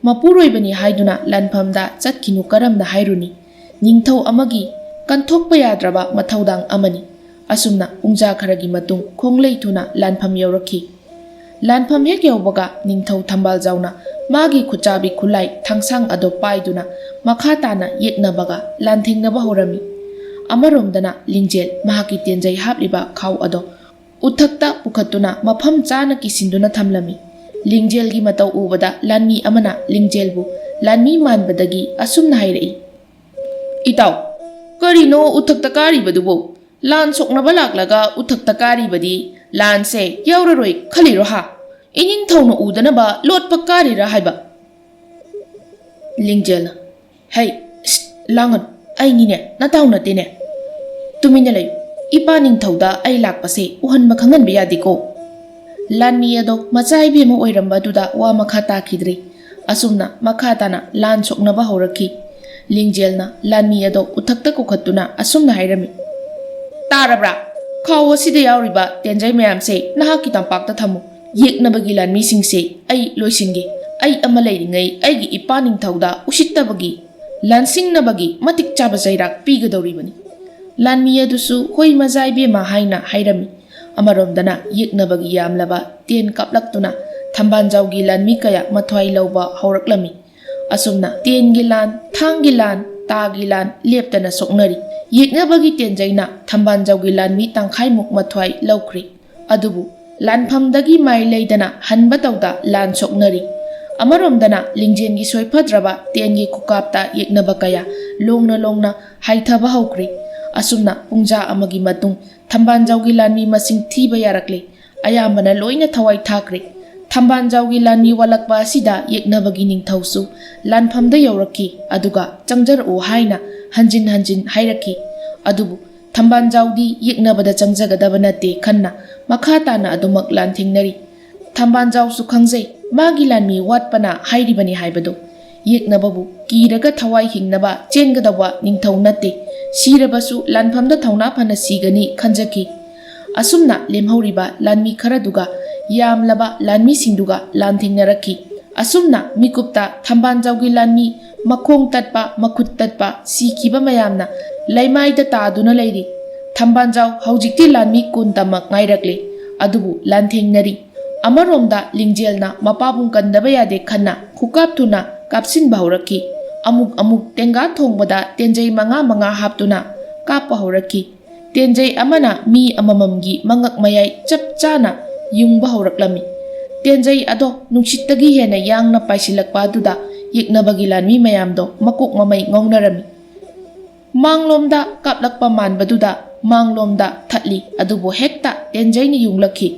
ꯃꯄꯨꯔꯣꯏꯕꯅꯤ ꯍꯥꯏꯗꯨꯅ ꯂꯥꯟꯐꯝꯗ ꯆꯠꯈꯤꯅꯨ ꯀꯔꯝꯅ ꯍꯥꯏꯔꯨꯅꯤ? ꯅꯤꯡꯊꯧ ꯑꯃꯒꯤ ꯀꯟꯊꯣꯛꯄ ꯌꯥꯗ꯭ꯔꯕ ꯃꯊꯧꯗꯥꯡ ꯑꯃꯅꯤ꯫ ꯑꯁꯨꯝꯅ ꯄꯨꯡꯖꯥ ꯈꯔꯒꯤ ꯃꯇꯨꯡ ꯈꯣꯡꯂꯩ ꯊꯨꯅ ꯂꯥꯟꯐꯝ ꯌꯧꯔꯛꯈꯤ꯫ ꯂꯥꯟꯐꯝ ꯍꯦꯛ ꯌꯧꯕꯒ ꯅꯤꯡꯊꯧ ꯊꯝꯕꯥꯜꯖꯥꯎꯅ ꯃꯥꯒꯤ ꯈꯨꯠꯆꯥꯕꯤ ꯈꯨꯠꯂꯥꯏ ꯊꯥꯡꯁꯥꯡ ꯑꯗꯣ ꯄꯥꯏꯗꯨꯅ ꯃꯈꯥ ꯇꯥꯅ ꯌꯦꯛꯅꯕꯒ ꯂꯥꯟꯊꯦꯡꯅꯕ ꯍꯧꯔꯝꯃꯤ꯫ ꯑꯃꯔꯣꯝꯗꯅ ꯂꯤꯡꯖꯦꯜ ꯃꯍꯥꯛꯀꯤ ꯇꯦꯟꯖꯩ ꯍꯥꯞꯂꯤꯕ ꯈꯥꯎ ꯑꯗꯣ ꯎꯊꯛꯇ ꯄꯨꯈꯠꯇꯨꯅ ꯃꯐꯝ ꯆꯥꯅ ꯀꯤꯁꯤꯟꯗꯨꯅ ꯊꯝꯂꯝꯃꯤ꯫ ꯂꯤꯡꯖꯦꯜꯒꯤ ꯃꯇꯧ ꯎꯕꯗ ꯂꯥꯟꯃꯤ ꯑꯃꯅ ꯂꯤꯡꯖꯦꯜꯕꯨ ꯂꯥꯟꯃꯤ ꯃꯥꯟꯕꯗꯒꯤ ꯑꯁꯨꯝꯅ ꯍꯥꯏꯔꯛꯏ, "ꯏꯇꯥꯎ, ꯀꯔꯤꯅꯣ ꯎꯊꯛꯇ ꯀꯥꯔꯤꯕꯗꯨꯕꯨ? ꯂꯥꯟ ꯁꯣꯛꯅꯕ ꯂꯥꯛꯂꯒ ꯎꯊꯛꯇ ꯀꯥꯔꯤꯕꯗꯤ ꯂꯥꯟꯁꯦ ꯌꯥꯎꯔꯔꯣꯏ ꯈꯜꯂꯤꯔꯣ ꯍꯥ? ꯏꯅꯤꯡꯊꯧꯅ ꯎꯗꯅꯕ ꯂꯣꯠꯄ ꯀꯥꯔꯤꯔꯥ ꯍꯥꯏꯕ?" ꯂꯤꯡꯖꯦꯜꯅ, "ꯍꯩ, ꯁ꯭ꯠ, ꯂꯥꯡꯒꯅꯨ꯫ ꯑꯩꯅꯤꯅꯦ, ꯅꯇꯥꯎ ꯅꯠꯇꯦꯅꯦ꯫ ꯇꯨꯃꯤꯟꯅ ꯂꯩꯌꯨ꯫ ꯏꯄꯥ ꯅꯤꯡꯊꯧꯗ ꯑꯩ ꯂꯥꯛꯄꯁꯦ ꯎꯍꯟꯕ ꯈꯪꯍꯟꯕ ꯌꯥꯗꯦꯀꯣ꯫" ꯂꯥꯟꯃꯤ ꯑꯗꯣ ꯃꯆꯥ ꯏꯕꯦꯝꯃ ꯑꯣꯏꯔꯝꯕ ꯑꯗꯨꯗ ꯋꯥ ꯃꯈꯥ ꯇꯥꯈꯤꯗ꯭ꯔꯦ꯫ ꯑꯁꯨꯝꯅ ꯃꯈꯥ ꯇꯥꯅ ꯂꯥꯟ ꯁꯣꯛꯅꯕ ꯍꯧꯔꯛꯈꯤ꯫ ꯂꯤꯡꯖꯦꯜꯅ ꯂꯥꯟꯃꯤ ꯑꯗꯣ ꯎꯊꯛꯇ ꯀꯧꯈꯠꯇꯨꯅ ꯑꯁꯨꯝꯅ ꯍꯥꯏꯔꯝꯃꯤ, "ꯇꯥꯔꯕ꯭ꯔꯥ? ꯈꯥꯎ ꯑꯁꯤꯗ ꯌꯥꯎꯔꯤꯕ ꯇꯦꯟꯖꯩ ꯃꯌꯥꯝꯁꯦ ꯅꯍꯥꯛꯀꯤ ꯇꯝꯄꯥꯛꯇ ꯊꯝꯃꯨ꯫ ꯌꯦꯛꯅꯕꯒꯤ ꯂꯥꯟꯃꯤꯁꯤꯡꯁꯦ ꯑꯩ ꯂꯣꯏꯁꯤꯟꯒꯦ꯫ ꯑꯩ ꯑꯃ ꯂꯩꯔꯤꯉꯩ ꯑꯩꯒꯤ ꯏꯄꯥ ꯅꯤꯡꯊꯧꯗ ꯎꯁꯤꯠꯇꯕꯒꯤ, ꯂꯥꯟꯁꯤꯡꯅꯕꯒꯤ ꯃꯇꯤꯛ ꯆꯥꯕ ꯆꯩꯔꯥꯛ ꯄꯤꯒꯗꯧꯔꯤꯕꯅꯤ"꯫ ꯂꯥꯟꯃꯤ ꯑꯗꯨꯁꯨ "ꯍꯣꯏ ꯃꯖꯥ ꯏꯕꯦꯝꯃ" ꯍꯥꯏꯅ ꯍꯥꯏꯔꯝꯃꯤ꯫ ꯑꯃꯔꯣꯝꯗꯅ ꯌꯦꯛꯅꯕꯒꯤ ꯌꯥꯝꯂꯕ ꯇꯦꯟ ꯀꯥꯞꯂꯛꯇꯨꯅ ꯊꯝꯕꯥꯜꯖꯥꯎꯒꯤ ꯂꯥꯟꯃꯤ ꯀꯌꯥ ꯃꯊ꯭ꯋꯥꯏ ꯂꯧꯕ ꯍꯧꯔꯛꯂꯝꯃꯤ꯫ ꯑꯁꯨꯝꯅ ꯇꯦꯟꯒꯤ ꯂꯥꯟ, ꯊꯥꯡꯒꯤ ꯂꯥꯟ, ꯇꯥꯒꯤ ꯂꯥꯟ ꯂꯦꯞꯇꯅ ꯁꯣꯛꯅꯔꯤ꯫ ꯌꯦꯛꯅꯕꯒꯤ ꯇꯦꯟꯖꯩꯅ ꯊꯝꯕꯥꯜꯖꯥꯎꯒꯤ ꯂꯥꯟꯃꯤ ꯇꯪꯈꯥꯏꯃꯨꯛ ꯃꯊ꯭ꯋꯥꯏ ꯂꯧꯈ꯭ꯔꯦ꯫ ꯑꯗꯨꯕꯨ ꯂꯥꯟꯐꯝꯗꯒꯤ ꯃꯥꯏ ꯂꯩꯗꯅ ꯍꯟꯕ ꯇꯧꯗ ꯂꯥꯟ ꯁꯣꯛꯅꯔꯤ꯫ ꯑꯃꯔꯣꯝꯗꯅ ꯂꯤꯡꯖꯦꯜꯒꯤ ꯁꯣꯏꯐꯗ꯭ꯔꯕ ꯇꯦꯟꯒꯤ ꯈꯨꯀꯥꯞꯇ ꯌꯦꯛꯅꯕ ꯀꯌꯥ ꯂꯣꯡꯅ ꯂꯣꯡꯅ ꯍꯥꯏꯊꯕ ꯍꯧꯈ꯭ꯔꯦ꯫ ꯑꯁꯨꯝꯅ ꯄꯨꯡꯖꯥ ꯑꯃꯒꯤ ꯃꯇꯨꯡ ꯊꯝꯕꯥꯜꯖꯥꯎꯒꯤ ꯂꯥꯟꯃꯤ ꯃꯁꯤꯡ ꯊꯤꯕ ꯌꯥꯔꯛꯂꯦ꯫ ꯑꯌꯥꯝꯕꯅ ꯂꯣꯏꯅ ꯊꯋꯥꯏ ꯊꯥꯈ꯭ꯔꯦ꯫ ꯊꯝꯕꯥꯜꯖꯥꯎꯒꯤ ꯂꯥꯟꯃꯤ ꯋꯥꯠꯂꯛꯄ ꯑꯁꯤꯗ ꯌꯦꯛꯅꯕꯒꯤ ꯅꯤꯡꯊꯧꯁꯨ ꯂꯥꯟꯐꯝꯗ ꯌꯧꯔꯛꯈꯤ, ꯑꯗꯨꯒ "ꯆꯪꯖꯔꯛꯎ" ꯍꯥꯏꯅ ꯍꯟꯖꯤꯟ ꯍꯟꯖꯤꯟ ꯍꯥꯏꯔꯛꯈꯤ꯫ ꯑꯗꯨꯕꯨ ꯊꯝꯕꯥꯜꯖꯥꯎꯗꯤ ꯌꯦꯛꯅꯕꯗ ꯆꯪꯖꯒꯗꯕ ꯅꯠꯇꯦ ꯈꯟꯅ ꯃꯈꯥ ꯇꯥꯅ ꯑꯗꯨꯃꯛ ꯂꯥꯟꯊꯦꯡꯅꯔꯤ꯫ ꯊꯝꯕꯥꯜꯖꯥꯎꯁꯨ ꯈꯪꯖꯩ ꯃꯥꯒꯤ ꯂꯥꯟꯃꯤ ꯋꯥꯠꯄꯅ ꯍꯥꯏꯔꯤꯕꯅꯤ ꯍꯥꯏꯕꯗꯨ꯫ ꯌꯦꯛꯅꯕꯕꯨ ꯀꯤꯔꯒ ꯊꯋꯥꯏ ꯍꯤꯡꯅꯕ ꯆꯦꯟꯒꯗꯧꯕ ꯅꯤꯡꯊꯧ ꯅꯠꯇꯦ꯫ ꯁꯤꯔꯕꯁꯨ ꯂꯥꯟꯐꯝꯗ ꯊꯧꯅꯥ ꯐꯅ ꯁꯤꯒꯅꯤ ꯈꯟꯖꯈꯤ꯫ ꯑꯁꯨꯝꯅ ꯂꯦꯝꯍꯧꯔꯤꯕ ꯂꯥꯟꯃꯤ ꯈꯔꯗꯨꯒ ꯌꯥꯝꯂꯕ ꯂꯥꯟꯃꯤꯁꯤꯡꯗꯨꯒ ꯂꯥꯟꯊꯦꯡꯅꯔꯛꯈꯤ꯫ ꯑꯁꯨꯝꯅ ꯃꯤꯀꯨꯞꯇ ꯊꯝꯕꯥꯜꯖꯥꯎꯒꯤ ꯂꯥꯟꯃꯤ ꯃꯈꯣꯡ ꯇꯠꯄ, ꯃꯈꯨꯠ ꯇꯠꯄ, ꯁꯤꯈꯤꯕ ꯃꯌꯥꯝꯅ ꯂꯩꯃꯥꯏꯗ ꯇꯥꯗꯨꯅ ꯂꯩꯔꯤ꯫ ꯊꯝꯕꯥꯜꯖꯥꯎ ꯍꯧꯖꯤꯛꯇꯤ ꯂꯥꯟꯃꯤ ꯀꯨꯟꯇꯃꯛ ꯉꯥꯏꯔꯛꯂꯦ꯫ ꯑꯗꯨꯕꯨ ꯂꯥꯟꯊꯦꯡꯅꯔꯤ꯫ ꯑꯃꯔꯣꯝꯗ ꯂꯤꯡꯖꯦꯜꯅ ꯃꯄꯥꯕꯨꯡ ꯀꯟꯗꯕ ꯌꯥꯗꯦ ꯈꯟꯅ ꯈꯨꯀꯥꯞ ꯊꯨꯅ ꯀꯥꯞꯁꯤꯟꯕ ꯍꯧꯔꯛꯈꯤ꯫ ꯑꯃꯨꯛ ꯑꯃꯨꯛ ꯇꯦꯡꯒꯥ ꯊꯣꯡꯕꯗ ꯇꯦꯟꯖꯩ ꯃꯉꯥ ꯃꯉꯥ ꯍꯥꯞꯇꯨꯅ ꯀꯥꯞꯄ ꯍꯧꯔꯛꯈꯤ꯫ ꯇꯦꯟꯖꯩ ꯑꯃꯅ ꯃꯤ ꯑꯃꯃꯝꯒꯤ ꯃꯉꯛ ꯃꯌꯥꯏ ꯆꯞ ꯆꯥꯅ ꯌꯨꯡꯕ ꯍꯧꯔꯛꯂꯝꯃꯤ꯫ ꯇꯦꯟꯖꯩ ꯑꯗꯣ ꯅꯨꯡꯁꯤꯠꯇꯒꯤ ꯍꯦꯟꯅ ꯌꯥꯡꯅ ꯄꯥꯏꯁꯤꯜꯂꯛꯄ ꯑꯗꯨꯗ ꯌꯦꯛꯅꯕꯒꯤ ꯂꯥꯟꯃꯤ ꯃꯌꯥꯝꯗꯣ ꯃꯀꯣꯛ ꯃꯃꯩ ꯉꯥꯎꯅꯔꯝꯃꯤ꯫ ꯃꯥꯡꯂꯣꯝꯗ ꯀꯥꯞꯂꯛꯄ ꯃꯥꯟꯕꯗꯨꯗ ꯃꯥꯡꯂꯣꯝꯗ ꯊꯠꯂꯤ, ꯑꯗꯨꯕꯨ ꯍꯦꯛꯇ ꯇꯦꯟꯖꯩꯅ ꯌꯨꯡꯂꯛꯈꯤ꯫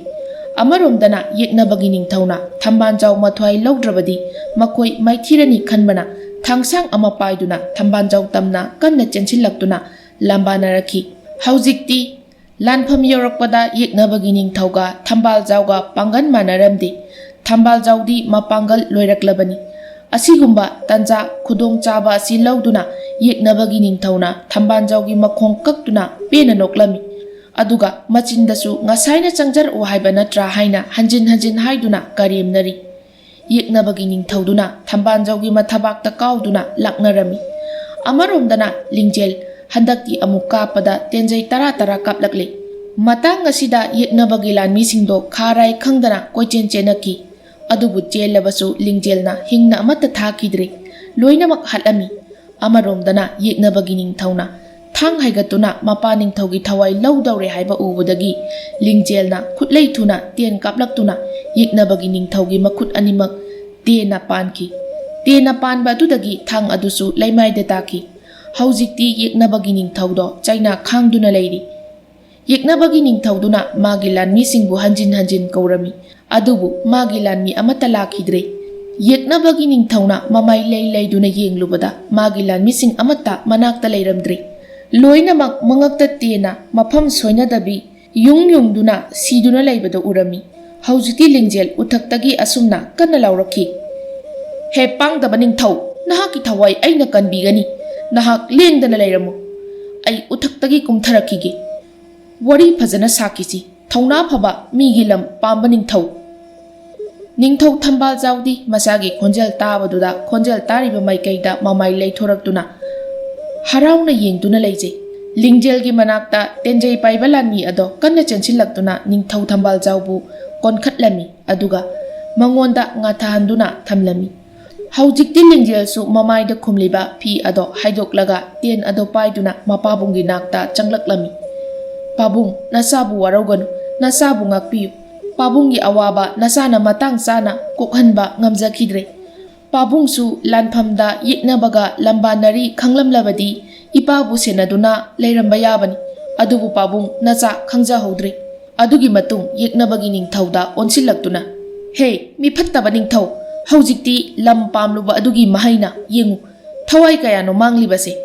ꯑꯃꯔꯣꯝꯗꯅ ꯌꯦꯛꯅꯕꯒꯤ ꯅꯤꯡꯊꯧꯅ ꯊꯝꯕꯥꯜꯖꯥꯎ ꯃꯊ꯭ꯋꯥꯏ ꯂꯧꯗ꯭ꯔꯕꯗꯤ ꯃꯈꯣꯏ ꯃꯥꯏꯊꯤꯔꯅꯤ ꯈꯟꯕꯅ ꯊꯥꯡꯁꯥꯡ ꯑꯃ ꯄꯥꯏꯗꯨꯅ ꯊꯝꯕꯥꯜꯖꯥꯎ ꯇꯝꯅ ꯀꯟꯅ ꯆꯦꯟꯁꯤꯜꯂꯛꯇꯨꯅ ꯂꯥꯝꯕꯥꯅꯔꯛꯈꯤ꯫ ꯍꯧꯖꯤꯛꯇꯤ ꯂꯥꯟꯐꯝ ꯌꯧꯔꯛꯄꯗ ꯌꯦꯛꯅꯕꯒꯤ ꯅꯤꯡꯊꯧꯒ ꯊꯝꯕꯥꯜꯖꯥꯎꯒ ꯄꯥꯡꯒꯜ ꯃꯥꯟꯅꯔꯝꯗꯦ꯫ ꯊꯝꯕꯥꯜꯖꯥꯎꯗꯤ ꯃꯄꯥꯡꯒꯜ ꯂꯣꯏꯔꯛꯂꯕꯅꯤ꯫ ꯑꯁꯤꯒꯨꯝꯕ ꯇꯥꯟꯖꯥ ꯈꯨꯗꯣꯡꯆꯥꯕ ꯑꯁꯤ ꯂꯧꯗꯨꯅ ꯌꯦꯛꯅꯕꯒꯤ ꯅꯤꯡꯊꯧꯅ ꯊꯝꯕꯥꯜꯖꯥꯎꯒꯤ ꯃꯈꯣꯡ ꯀꯛꯇꯨꯅ ꯄꯦꯟꯅ ꯅꯣꯛꯂꯝꯃꯤ꯫ ꯑꯗꯨꯒ ꯃꯆꯤꯟꯗꯁꯨ "ꯉꯁꯥꯏꯅ ꯆꯪꯖꯔꯛꯎ ꯍꯥꯏꯕ ꯅꯠꯇ꯭ꯔꯥ?" ꯍꯥꯏꯅ ꯍꯟꯖꯤꯟ ꯍꯟꯖꯤꯟ ꯍꯥꯏꯗꯨꯅ ꯀꯔꯦꯝꯅꯔꯤ꯫ ꯌꯦꯛꯅꯕꯒꯤ ꯅꯤꯡꯊꯧꯗꯨꯅ ꯊꯝꯕꯥꯜꯖꯥꯎꯒꯤ ꯃꯊꯕꯥꯛꯇ ꯀꯥꯎꯗꯨꯅ ꯂꯥꯛꯅꯔꯝꯃꯤ꯫ ꯑꯃꯔꯣꯝꯗꯅ ꯂꯤꯡꯖꯦꯜ ꯍꯟꯗꯛꯇꯤ ꯑꯃꯨꯛ ꯀꯥꯞꯄꯗ ꯇꯦꯟꯖꯩ ꯇꯔꯥ ꯇꯔꯥ ꯀꯥꯞꯂꯛꯂꯦ꯫ ꯃꯇꯥꯡ ꯑꯁꯤꯗ ꯌꯦꯛꯅꯕꯒꯤ ꯂꯥꯟꯃꯤꯁꯤꯡꯗꯣ ꯈꯥ ꯔꯥꯏ ꯈꯪꯗꯅ ꯀꯣꯏꯆꯦꯟ ꯆꯦꯟꯅꯈꯤ꯫ ꯑꯗꯨꯕꯨ ꯆꯦꯜꯂꯕꯁꯨ ꯂꯤꯡꯖꯦꯜꯅ ꯍꯤꯡꯅ ꯑꯃꯠꯇ ꯊꯥꯈꯤꯗ꯭ꯔꯦ꯫ ꯂꯣꯏꯅꯃꯛ ꯍꯥꯠꯂꯝꯃꯤ꯫ ꯑꯃꯔꯣꯝꯗꯅ ꯌꯦꯛꯅꯕꯒꯤ ꯅꯤꯡꯊꯧꯅ ꯊꯥꯡ ꯍꯥꯏꯒꯠꯇꯨꯅ ꯃꯄꯥ ꯅꯤꯡꯊꯧꯒꯤ ꯊꯋꯥꯏ ꯂꯧꯗꯧꯔꯦ ꯍꯥꯏꯕ ꯎꯕꯗꯒꯤ ꯂꯤꯡꯖꯦꯜꯅ ꯈꯨꯠꯂꯩ ꯊꯨꯅ ꯇꯦꯟ ꯀꯥꯞꯂꯛꯇꯨꯅ ꯌꯦꯛꯅꯕꯒꯤ ꯅꯤꯡꯊꯧꯒꯤ ꯃꯈꯨꯠ ꯑꯅꯤꯃꯛ ꯇꯦꯟꯅ ꯄꯥꯟꯈꯤ꯫ ꯇꯦꯟꯅ ꯄꯥꯟꯕ ꯑꯗꯨꯗꯒꯤ ꯊꯥꯡ ꯑꯗꯨꯁꯨ ꯂꯩꯃꯥꯏꯗ ꯇꯥꯈꯤ꯫ ꯍꯧꯖꯤꯛꯇꯤ ꯌꯦꯛꯅꯕꯒꯤ ꯅꯤꯡꯊꯧꯗꯣ ꯆꯩꯅꯥ ꯈꯥꯡꯗꯨꯅ ꯂꯩꯔꯤ꯫ ꯌꯦꯛꯅꯕꯒꯤ ꯅꯤꯡꯊꯧꯗꯨꯅ ꯃꯥꯒꯤ ꯂꯥꯟꯃꯤꯁꯤꯡꯕꯨ ꯍꯟꯖꯤꯟ ꯍꯟꯖꯤꯟ ꯀꯧꯔꯝꯃꯤ, ꯑꯗꯨꯕꯨ ꯃꯥꯒꯤ ꯂꯥꯟꯃꯤ ꯑꯃꯠꯇ ꯂꯥꯛꯈꯤꯗ꯭ꯔꯦ꯫ ꯌꯦꯛꯅꯕꯒꯤ ꯅꯤꯡꯊꯧꯅ ꯃꯃꯥꯏ ꯂꯩ ꯂꯩꯗꯨꯅ ꯌꯦꯡꯂꯨꯕꯗ ꯃꯥꯒꯤ ꯂꯥꯟꯃꯤꯁꯤꯡ ꯑꯃꯠꯇ ꯃꯅꯥꯛꯇ ꯂꯩꯔꯝꯗ꯭ꯔꯦ꯫ ꯂꯣꯏꯅꯃꯛ ꯃꯉꯛꯇ ꯇꯦꯟꯅ ꯃꯐꯝ ꯁꯣꯏꯅꯗꯕꯤ ꯌꯨꯡ ꯌꯨꯡꯗꯨꯅ ꯁꯤꯗꯨꯅ ꯂꯩꯕꯗꯨ ꯎꯔꯝꯃꯤ꯫ ꯍꯧꯖꯤꯛꯇꯤ ꯂꯤꯡꯖꯦꯜ ꯎꯊꯛꯇꯒꯤ ꯑꯁꯨꯝꯅ ꯀꯟꯅ ꯂꯥꯎꯔꯛꯈꯤ, "ꯍꯦ ꯄꯥꯡꯗꯕ ꯅꯤꯡꯊꯧ, ꯅꯍꯥꯛꯀꯤ ꯊꯋꯥꯏ ꯑꯩꯅ ꯀꯟꯕꯤꯒꯅꯤ꯫ ꯅꯍꯥꯛ ꯂꯦꯡꯗꯅ ꯂꯩꯔꯝꯃꯨ꯫ ꯑꯩ ꯎꯊꯛꯇꯒꯤ ꯀꯨꯝꯊꯔꯛꯈꯤꯒꯦ꯫ ꯋꯥꯔꯤ ꯐꯖꯅ ꯁꯥꯈꯤꯁꯤ, ꯊꯧꯅꯥ ꯐꯕ ꯃꯤꯒꯤ ꯂꯝ ꯄꯥꯝꯕ ꯅꯤꯡꯊꯧ"꯫ ꯅꯤꯡꯊꯧ ꯊꯝꯕꯥꯜꯖꯥꯎꯗꯤ ꯃꯆꯥꯒꯤ ꯈꯣꯟꯖꯦꯜ ꯇꯥꯕꯗꯨꯗ ꯈꯣꯟꯖꯦꯜ ꯇꯥꯔꯤꯕ ꯃꯥꯏꯀꯩꯗ ꯃꯃꯥꯏ ꯂꯩꯊꯣꯔꯛꯇꯨꯅ ꯍꯔꯥꯎꯅ ꯌꯦꯡꯗꯨꯅ ꯂꯩꯖꯩ꯫ ꯂꯤꯡꯖꯦꯜꯒꯤ ꯃꯅꯥꯛꯇ ꯇꯦꯟꯖꯩ ꯄꯥꯏꯕ ꯂꯥꯟꯃꯤ ꯑꯗꯣ ꯀꯟꯅ ꯆꯦꯟꯁꯤꯜꯂꯛꯇꯨꯅ ꯅꯤꯡꯊꯧ ꯊꯝꯕꯥꯜꯖꯥꯎꯕꯨ ꯀꯣꯟꯈꯠꯂꯝꯃꯤ, ꯑꯗꯨꯒ ꯃꯉꯣꯟꯗ ꯉꯥꯊꯍꯟꯗꯨꯅ ꯊꯝꯂꯝꯃꯤ꯫ ꯍꯧꯖꯤꯛꯇꯤ ꯂꯤꯡꯖꯦꯜꯁꯨ ꯃꯃꯥꯏꯗ ꯈꯨꯝꯂꯤꯕ ꯐꯤ ꯑꯗꯣ ꯍꯥꯏꯗꯣꯛꯂꯒ ꯇꯦꯟ ꯑꯗꯣ ꯄꯥꯏꯗꯨꯅ ꯃꯄꯥꯕꯨꯡꯒꯤ ꯅꯥꯛꯇ ꯆꯪꯂꯛꯂꯝꯃꯤ꯫ "ꯄꯥꯕꯨꯡ, ꯅꯆꯥꯕꯨ ꯋꯥꯔꯧꯒꯅꯨ, ꯅꯆꯥꯕꯨ ꯉꯥꯛꯄꯤꯌꯨ꯫ ꯄꯥꯕꯨꯡꯒꯤ ꯑꯋꯥꯕ ꯅꯆꯥꯅ ꯃꯇꯥꯡ ꯆꯥꯅ ꯀꯣꯛꯍꯟꯕ ꯉꯝꯖꯈꯤꯗ꯭ꯔꯦ꯫ ꯄꯥꯕꯨꯡꯁꯨ ꯂꯥꯟꯐꯝꯗ ꯌꯦꯛꯅꯕꯒ ꯂꯝꯕꯥꯅꯔꯤ ꯈꯪꯂꯝꯂꯕꯗꯤ ꯏꯄꯥꯕꯨ ꯁꯦꯟꯅꯗꯨꯅ ꯂꯩꯔꯝꯕ ꯌꯥꯕꯅꯤ꯫ ꯑꯗꯨꯕꯨ ꯄꯥꯕꯨꯡ, ꯅꯆꯥ ꯈꯪꯖꯍꯧꯗ꯭ꯔꯦ"꯫ ꯑꯗꯨꯒꯤ ꯃꯇꯨꯡ ꯌꯦꯛꯅꯕꯒꯤ ꯅꯤꯡꯊꯧꯗ ꯑꯣꯟꯁꯤꯜꯂꯛꯇꯨꯅ, "ꯍꯦ, ꯃꯤ ꯐꯠꯇꯕ ꯅꯤꯡꯊꯧ, ꯍꯧꯖꯤꯛꯇꯤ ꯂꯝ ꯄꯥꯝꯂꯨꯕ ꯑꯗꯨꯒꯤ ꯃꯍꯩꯅ ꯌꯦꯡꯉꯨ, ꯊꯋꯥꯏ ꯀꯌꯥꯅꯣ ꯃꯥꯡꯂꯤꯕꯁꯦ꯫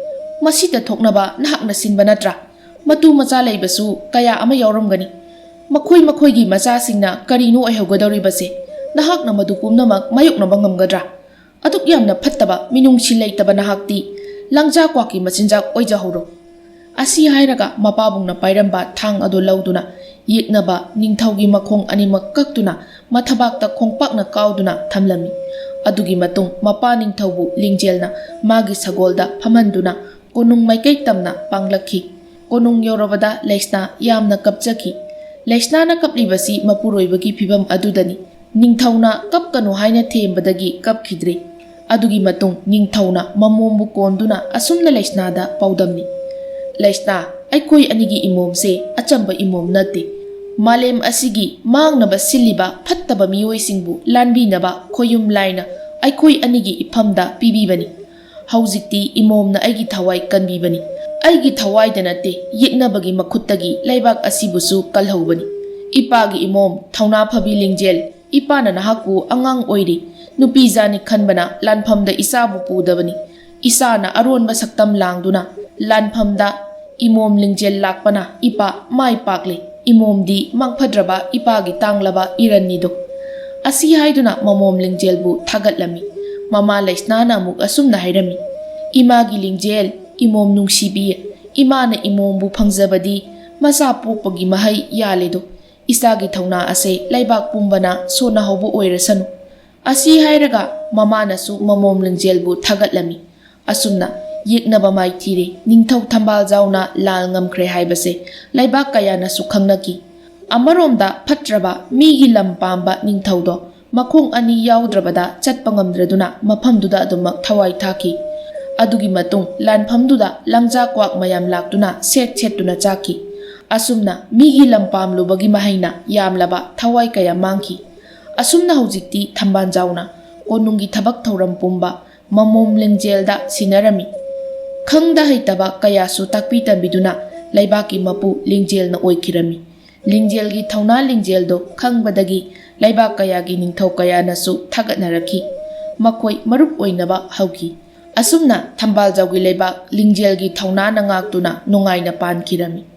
ꯃꯁꯤꯗ ꯊꯣꯛꯅꯕ ꯅꯍꯥꯛꯅ ꯁꯤꯟꯕ ꯅꯠꯇ꯭ꯔꯥ? ꯃꯇꯨ ꯃꯆꯥ ꯂꯩꯕꯁꯨ ꯀꯌꯥ ꯑꯃ ꯌꯥꯎꯔꯝꯒꯅꯤ꯫ ꯃꯈꯣꯏ ꯃꯈꯣꯏꯒꯤ ꯃꯆꯥꯁꯤꯡꯅ ꯀꯔꯤꯅꯣ ꯑꯣꯏꯍꯧꯒꯗꯧꯔꯤꯕꯁꯦ? ꯅꯍꯥꯛꯅ ꯃꯗꯨ ꯄꯨꯝꯅꯃꯛ ꯃꯥꯌꯣꯛꯅꯕ ꯉꯝꯒꯗ꯭ꯔꯥ? ꯑꯗꯨꯛ ꯌꯥꯝꯅ ꯐꯠꯇꯕ ꯃꯤꯅꯨꯡꯁꯤ ꯂꯩꯇꯕ ꯅꯍꯥꯛꯇꯤ ꯂꯪꯖꯥ ꯀ꯭ꯋꯥꯛꯀꯤ ꯃꯆꯤꯟꯖꯥꯛ ꯑꯣꯏꯖꯍꯧꯔꯣ꯫ ꯑꯁꯤ ꯍꯥꯏꯔꯒ ꯃꯄꯥꯕꯨꯡꯅ ꯄꯥꯏꯔꯝꯕ ꯊꯥꯡ ꯑꯗꯨ ꯂꯧꯗꯨꯅ ꯌꯦꯛꯅꯕ ꯅꯤꯡꯊꯧꯒꯤ ꯃꯈꯣꯡ ꯑꯅꯤꯃꯛ ꯀꯛꯇꯨꯅ ꯃꯊꯕꯥꯛꯇ ꯈꯣꯡꯄꯥꯛꯅ ꯀꯥꯎꯗꯨꯅ ꯊꯝꯂꯝꯃꯤ꯫ ꯑꯗꯨꯒꯤ ꯃꯇꯨꯡ ꯃꯄꯥ ꯅꯤꯡꯊꯧꯕꯨ ꯂꯤꯡꯖꯦꯜꯅ ꯃꯥꯒꯤ ꯁꯒꯣꯜꯗ ꯐꯝꯍꯟꯗꯨꯅ ꯀꯣꯅꯨꯡ ꯃꯥꯏꯀꯩ ꯇꯝꯅ ꯄꯥꯡꯂꯛꯈꯤ꯫ ꯀꯣꯅꯨꯡ ꯌꯧꯔꯕꯗ ꯂꯩꯁꯅꯥ ꯌꯥꯝꯅ ꯀꯞꯆꯈꯤ꯫ ꯂꯩꯁꯅꯥꯅ ꯀꯞꯂꯤꯕꯁꯤ ꯃꯄꯨꯔꯣꯏꯕꯒꯤ ꯐꯤꯚꯝ ꯑꯗꯨꯗꯅꯤ꯫ ꯅꯤꯡꯊꯧꯅ ꯀꯞꯀꯅꯨ ꯍꯥꯏꯅ ꯊꯦꯝꯕꯗꯒꯤ ꯀꯞꯈꯤꯗ꯭ꯔꯦ꯫ ꯑꯗꯨꯒꯤ ꯃꯇꯨꯡ ꯅꯤꯡꯊꯧꯅ ꯃꯃꯣꯝꯕꯨ ꯀꯣꯟꯗꯨꯅ ꯑꯁꯨꯝꯅ ꯂꯩꯁꯅꯥꯗ ꯄꯥꯎꯗꯝꯃꯤ, "ꯂꯩꯁꯅꯥ, ꯑꯩꯈꯣꯏ ꯑꯅꯤꯒꯤ ꯏꯃꯣꯝꯁꯦ ꯑꯆꯝꯕ ꯏꯃꯣꯝ ꯅꯠꯇꯦ꯫ ꯃꯥꯂꯦꯝ ꯑꯁꯤꯒꯤ ꯃꯥꯡꯅꯕ ꯁꯤꯜꯂꯤꯕ ꯐꯠꯇꯕ ꯃꯤꯑꯣꯏꯁꯤꯡꯕꯨ ꯂꯥꯟꯕꯤꯅꯕ ꯈꯣꯌꯨꯝ ꯂꯥꯏꯅ ꯑꯩꯈꯣꯏ ꯑꯅꯤꯒꯤ ꯏꯐꯝꯗ ꯄꯤꯕꯤꯕꯅꯤ꯫ ꯍꯧꯖꯤꯛꯇꯤ ꯏꯃꯣꯝꯅ ꯑꯩꯒꯤ ꯊꯋꯥꯏ ꯀꯟꯕꯤꯕꯅꯤ꯫ ꯑꯩꯒꯤ ꯊꯋꯥꯏꯗ ꯅꯠꯇꯦ, ꯌꯦꯛꯅꯕꯒꯤ ꯃꯈꯨꯠꯇꯒꯤ ꯂꯩꯕꯥꯛ ꯑꯁꯤꯕꯨꯁꯨ ꯀꯜꯍꯧꯕꯅꯤ꯫ ꯏꯄꯥꯒꯤ ꯏꯃꯣꯝ, ꯊꯧꯅꯥ ꯐꯕꯤ ꯂꯤꯡꯖꯦꯜ, ꯏꯄꯥꯅ ꯅꯍꯥꯛꯄꯨ ꯑꯉꯥꯡ ꯑꯣꯏꯔꯤ, ꯅꯨꯄꯤꯖꯥꯅꯤ ꯈꯟꯕꯅ ꯂꯥꯟꯐꯝꯗ ꯏꯆꯥꯕꯨ ꯄꯨꯗꯕꯅꯤ꯫ ꯏꯆꯥꯅ ꯑꯔꯣꯟꯕ ꯁꯛꯇꯝ ꯂꯥꯡꯗꯨꯅ ꯂꯥꯟꯐꯝꯗ ꯏꯃꯣꯝ ꯂꯤꯡꯖꯦꯜ ꯂꯥꯛꯄꯅ ꯏꯄꯥ ꯃꯥꯏ ꯄꯥꯛꯂꯦ꯫ ꯏꯃꯣꯝꯗꯤ ꯃꯥꯡꯐꯗ꯭ꯔꯕ ꯏꯄꯥꯒꯤ ꯇꯥꯡꯂꯕ ꯏꯔꯟꯅꯤꯗꯣ"꯫ ꯑꯁꯤ ꯍꯥꯏꯗꯨꯅ ꯃꯃꯣꯝ ꯂꯤꯡꯖꯦꯜꯕꯨ ꯊꯥꯒꯠꯂꯝꯃꯤ꯫ ꯃꯃꯥ ꯂꯩꯁꯅꯥꯅ ꯑꯃꯨꯛ ꯑꯁꯨꯝꯅ ꯍꯥꯏꯔꯝꯃꯤ, "ꯏꯃꯥꯒꯤ ꯂꯤꯡꯖꯦꯜ, ꯏꯃꯣꯝ ꯅꯨꯡꯁꯤꯕꯤ, ꯏꯃꯥꯅ ꯏꯃꯣꯝꯕꯨ ꯐꯪꯖꯕꯗꯤ ꯃꯆꯥ ꯄꯣꯛꯄꯒꯤ ꯃꯍꯩ ꯌꯥꯜꯂꯦꯗꯣ꯫ ꯏꯆꯥꯒꯤ ꯊꯧꯅꯥ ꯑꯁꯦ ꯂꯩꯕꯥꯛ ꯄꯨꯝꯕꯅ ꯁꯣꯟꯅꯍꯧꯕ ꯑꯣꯏꯔꯁꯅꯨ"꯫ ꯑꯁꯤ ꯍꯥꯏꯔꯒ ꯃꯃꯥꯅꯁꯨ ꯃꯃꯣꯝ ꯂꯤꯡꯖꯦꯜꯕꯨ ꯊꯥꯒꯠꯂꯝꯃꯤ꯫ ꯑꯁꯨꯝꯅ ꯌꯦꯛꯅꯕ ꯃꯥꯏꯊꯤꯔꯦ꯫ ꯅꯤꯡꯊꯧ ꯊꯝꯕꯥꯜꯖꯥꯎꯅ ꯂꯥꯜ ꯉꯝꯈ꯭ꯔꯦ ꯍꯥꯏꯕꯁꯦ ꯂꯩꯕꯥꯛ ꯀꯌꯥꯅꯁꯨ ꯈꯪꯅꯈꯤ꯫ ꯑꯃꯔꯣꯝꯗ ꯐꯠꯇ꯭ꯔꯕ ꯃꯤꯒꯤ ꯂꯝ ꯄꯥꯝꯕ ꯅꯤꯡꯊꯧꯗꯣ ꯃꯈꯣꯡ ꯑꯅꯤ ꯌꯥꯎꯗ꯭ꯔꯕꯗ ꯆꯠꯄ ꯉꯝꯗ꯭ꯔꯗꯨꯅ ꯃꯐꯝꯗꯨꯗ ꯑꯗꯨꯃꯛ ꯊꯋꯥꯏ ꯊꯥꯈꯤ꯫ ꯑꯗꯨꯒꯤ ꯃꯇꯨꯡ ꯂꯥꯟꯐꯝꯗꯨꯗ ꯂꯪꯖꯥ ꯀ꯭ꯋꯥꯛ ꯃꯌꯥꯝ ꯂꯥꯛꯇꯨꯅ ꯁꯦꯠ ꯁꯦꯠꯇꯨꯅ ꯆꯥꯈꯤ꯫ ꯑꯁꯨꯝꯅ ꯃꯤꯒꯤ ꯂꯝ ꯄꯥꯝꯂꯨꯕꯒꯤ ꯃꯍꯩꯅ ꯌꯥꯝꯂꯕ ꯊꯋꯥꯏ ꯀꯌꯥ ꯃꯥꯡꯈꯤ꯫ ꯑꯁꯨꯝꯅ ꯍꯧꯖꯤꯛꯇꯤ ꯊꯝꯕꯥꯜꯖꯥꯎꯅ ꯀꯣꯅꯨꯡꯒꯤ ꯊꯕꯛ ꯊꯧꯔꯝ ꯄꯨꯝꯕ ꯃꯃꯣꯝ ꯂꯤꯡꯖꯦꯜꯗ ꯁꯤꯟꯅꯔꯝꯃꯤ꯫ ꯈꯪꯗ ꯍꯩꯇꯕ ꯀꯌꯥꯁꯨ ꯇꯥꯛꯄꯤ ꯇꯝꯕꯤꯗꯨꯅ ꯂꯩꯕꯥꯛꯀꯤ ꯃꯄꯨ ꯂꯤꯡꯖꯦꯜꯅ ꯑꯣꯏꯈꯤꯔꯝꯃꯤ꯫ ꯂꯤꯡꯖꯦꯜꯒꯤ ꯊꯧꯅꯥ ꯂꯤꯡꯖꯦꯜꯗꯣ ꯈꯪꯕꯗꯒꯤ ꯂꯩꯕꯥꯛ ꯀꯌꯥꯒꯤ ꯅꯤꯡꯊꯧ ꯀꯌꯥꯅꯁꯨ ꯊꯥꯒꯠꯅꯔꯛꯈꯤ꯫ ꯃꯈꯣꯏ ꯃꯔꯨꯞ ꯑꯣꯏꯅꯕ ꯍꯧꯈꯤ꯫ ꯑꯁꯨꯝꯅ ꯊꯝꯕꯥꯜꯖꯥꯎꯒꯤ ꯂꯩꯕꯥꯛ ꯂꯤꯡꯖꯦꯜꯒꯤ ꯊꯧꯅꯥꯅ ꯉꯥꯛꯇꯨꯅ ꯅꯨꯡꯉꯥꯏꯅ ꯄꯥꯟꯈꯤꯔꯝꯃꯤ꯫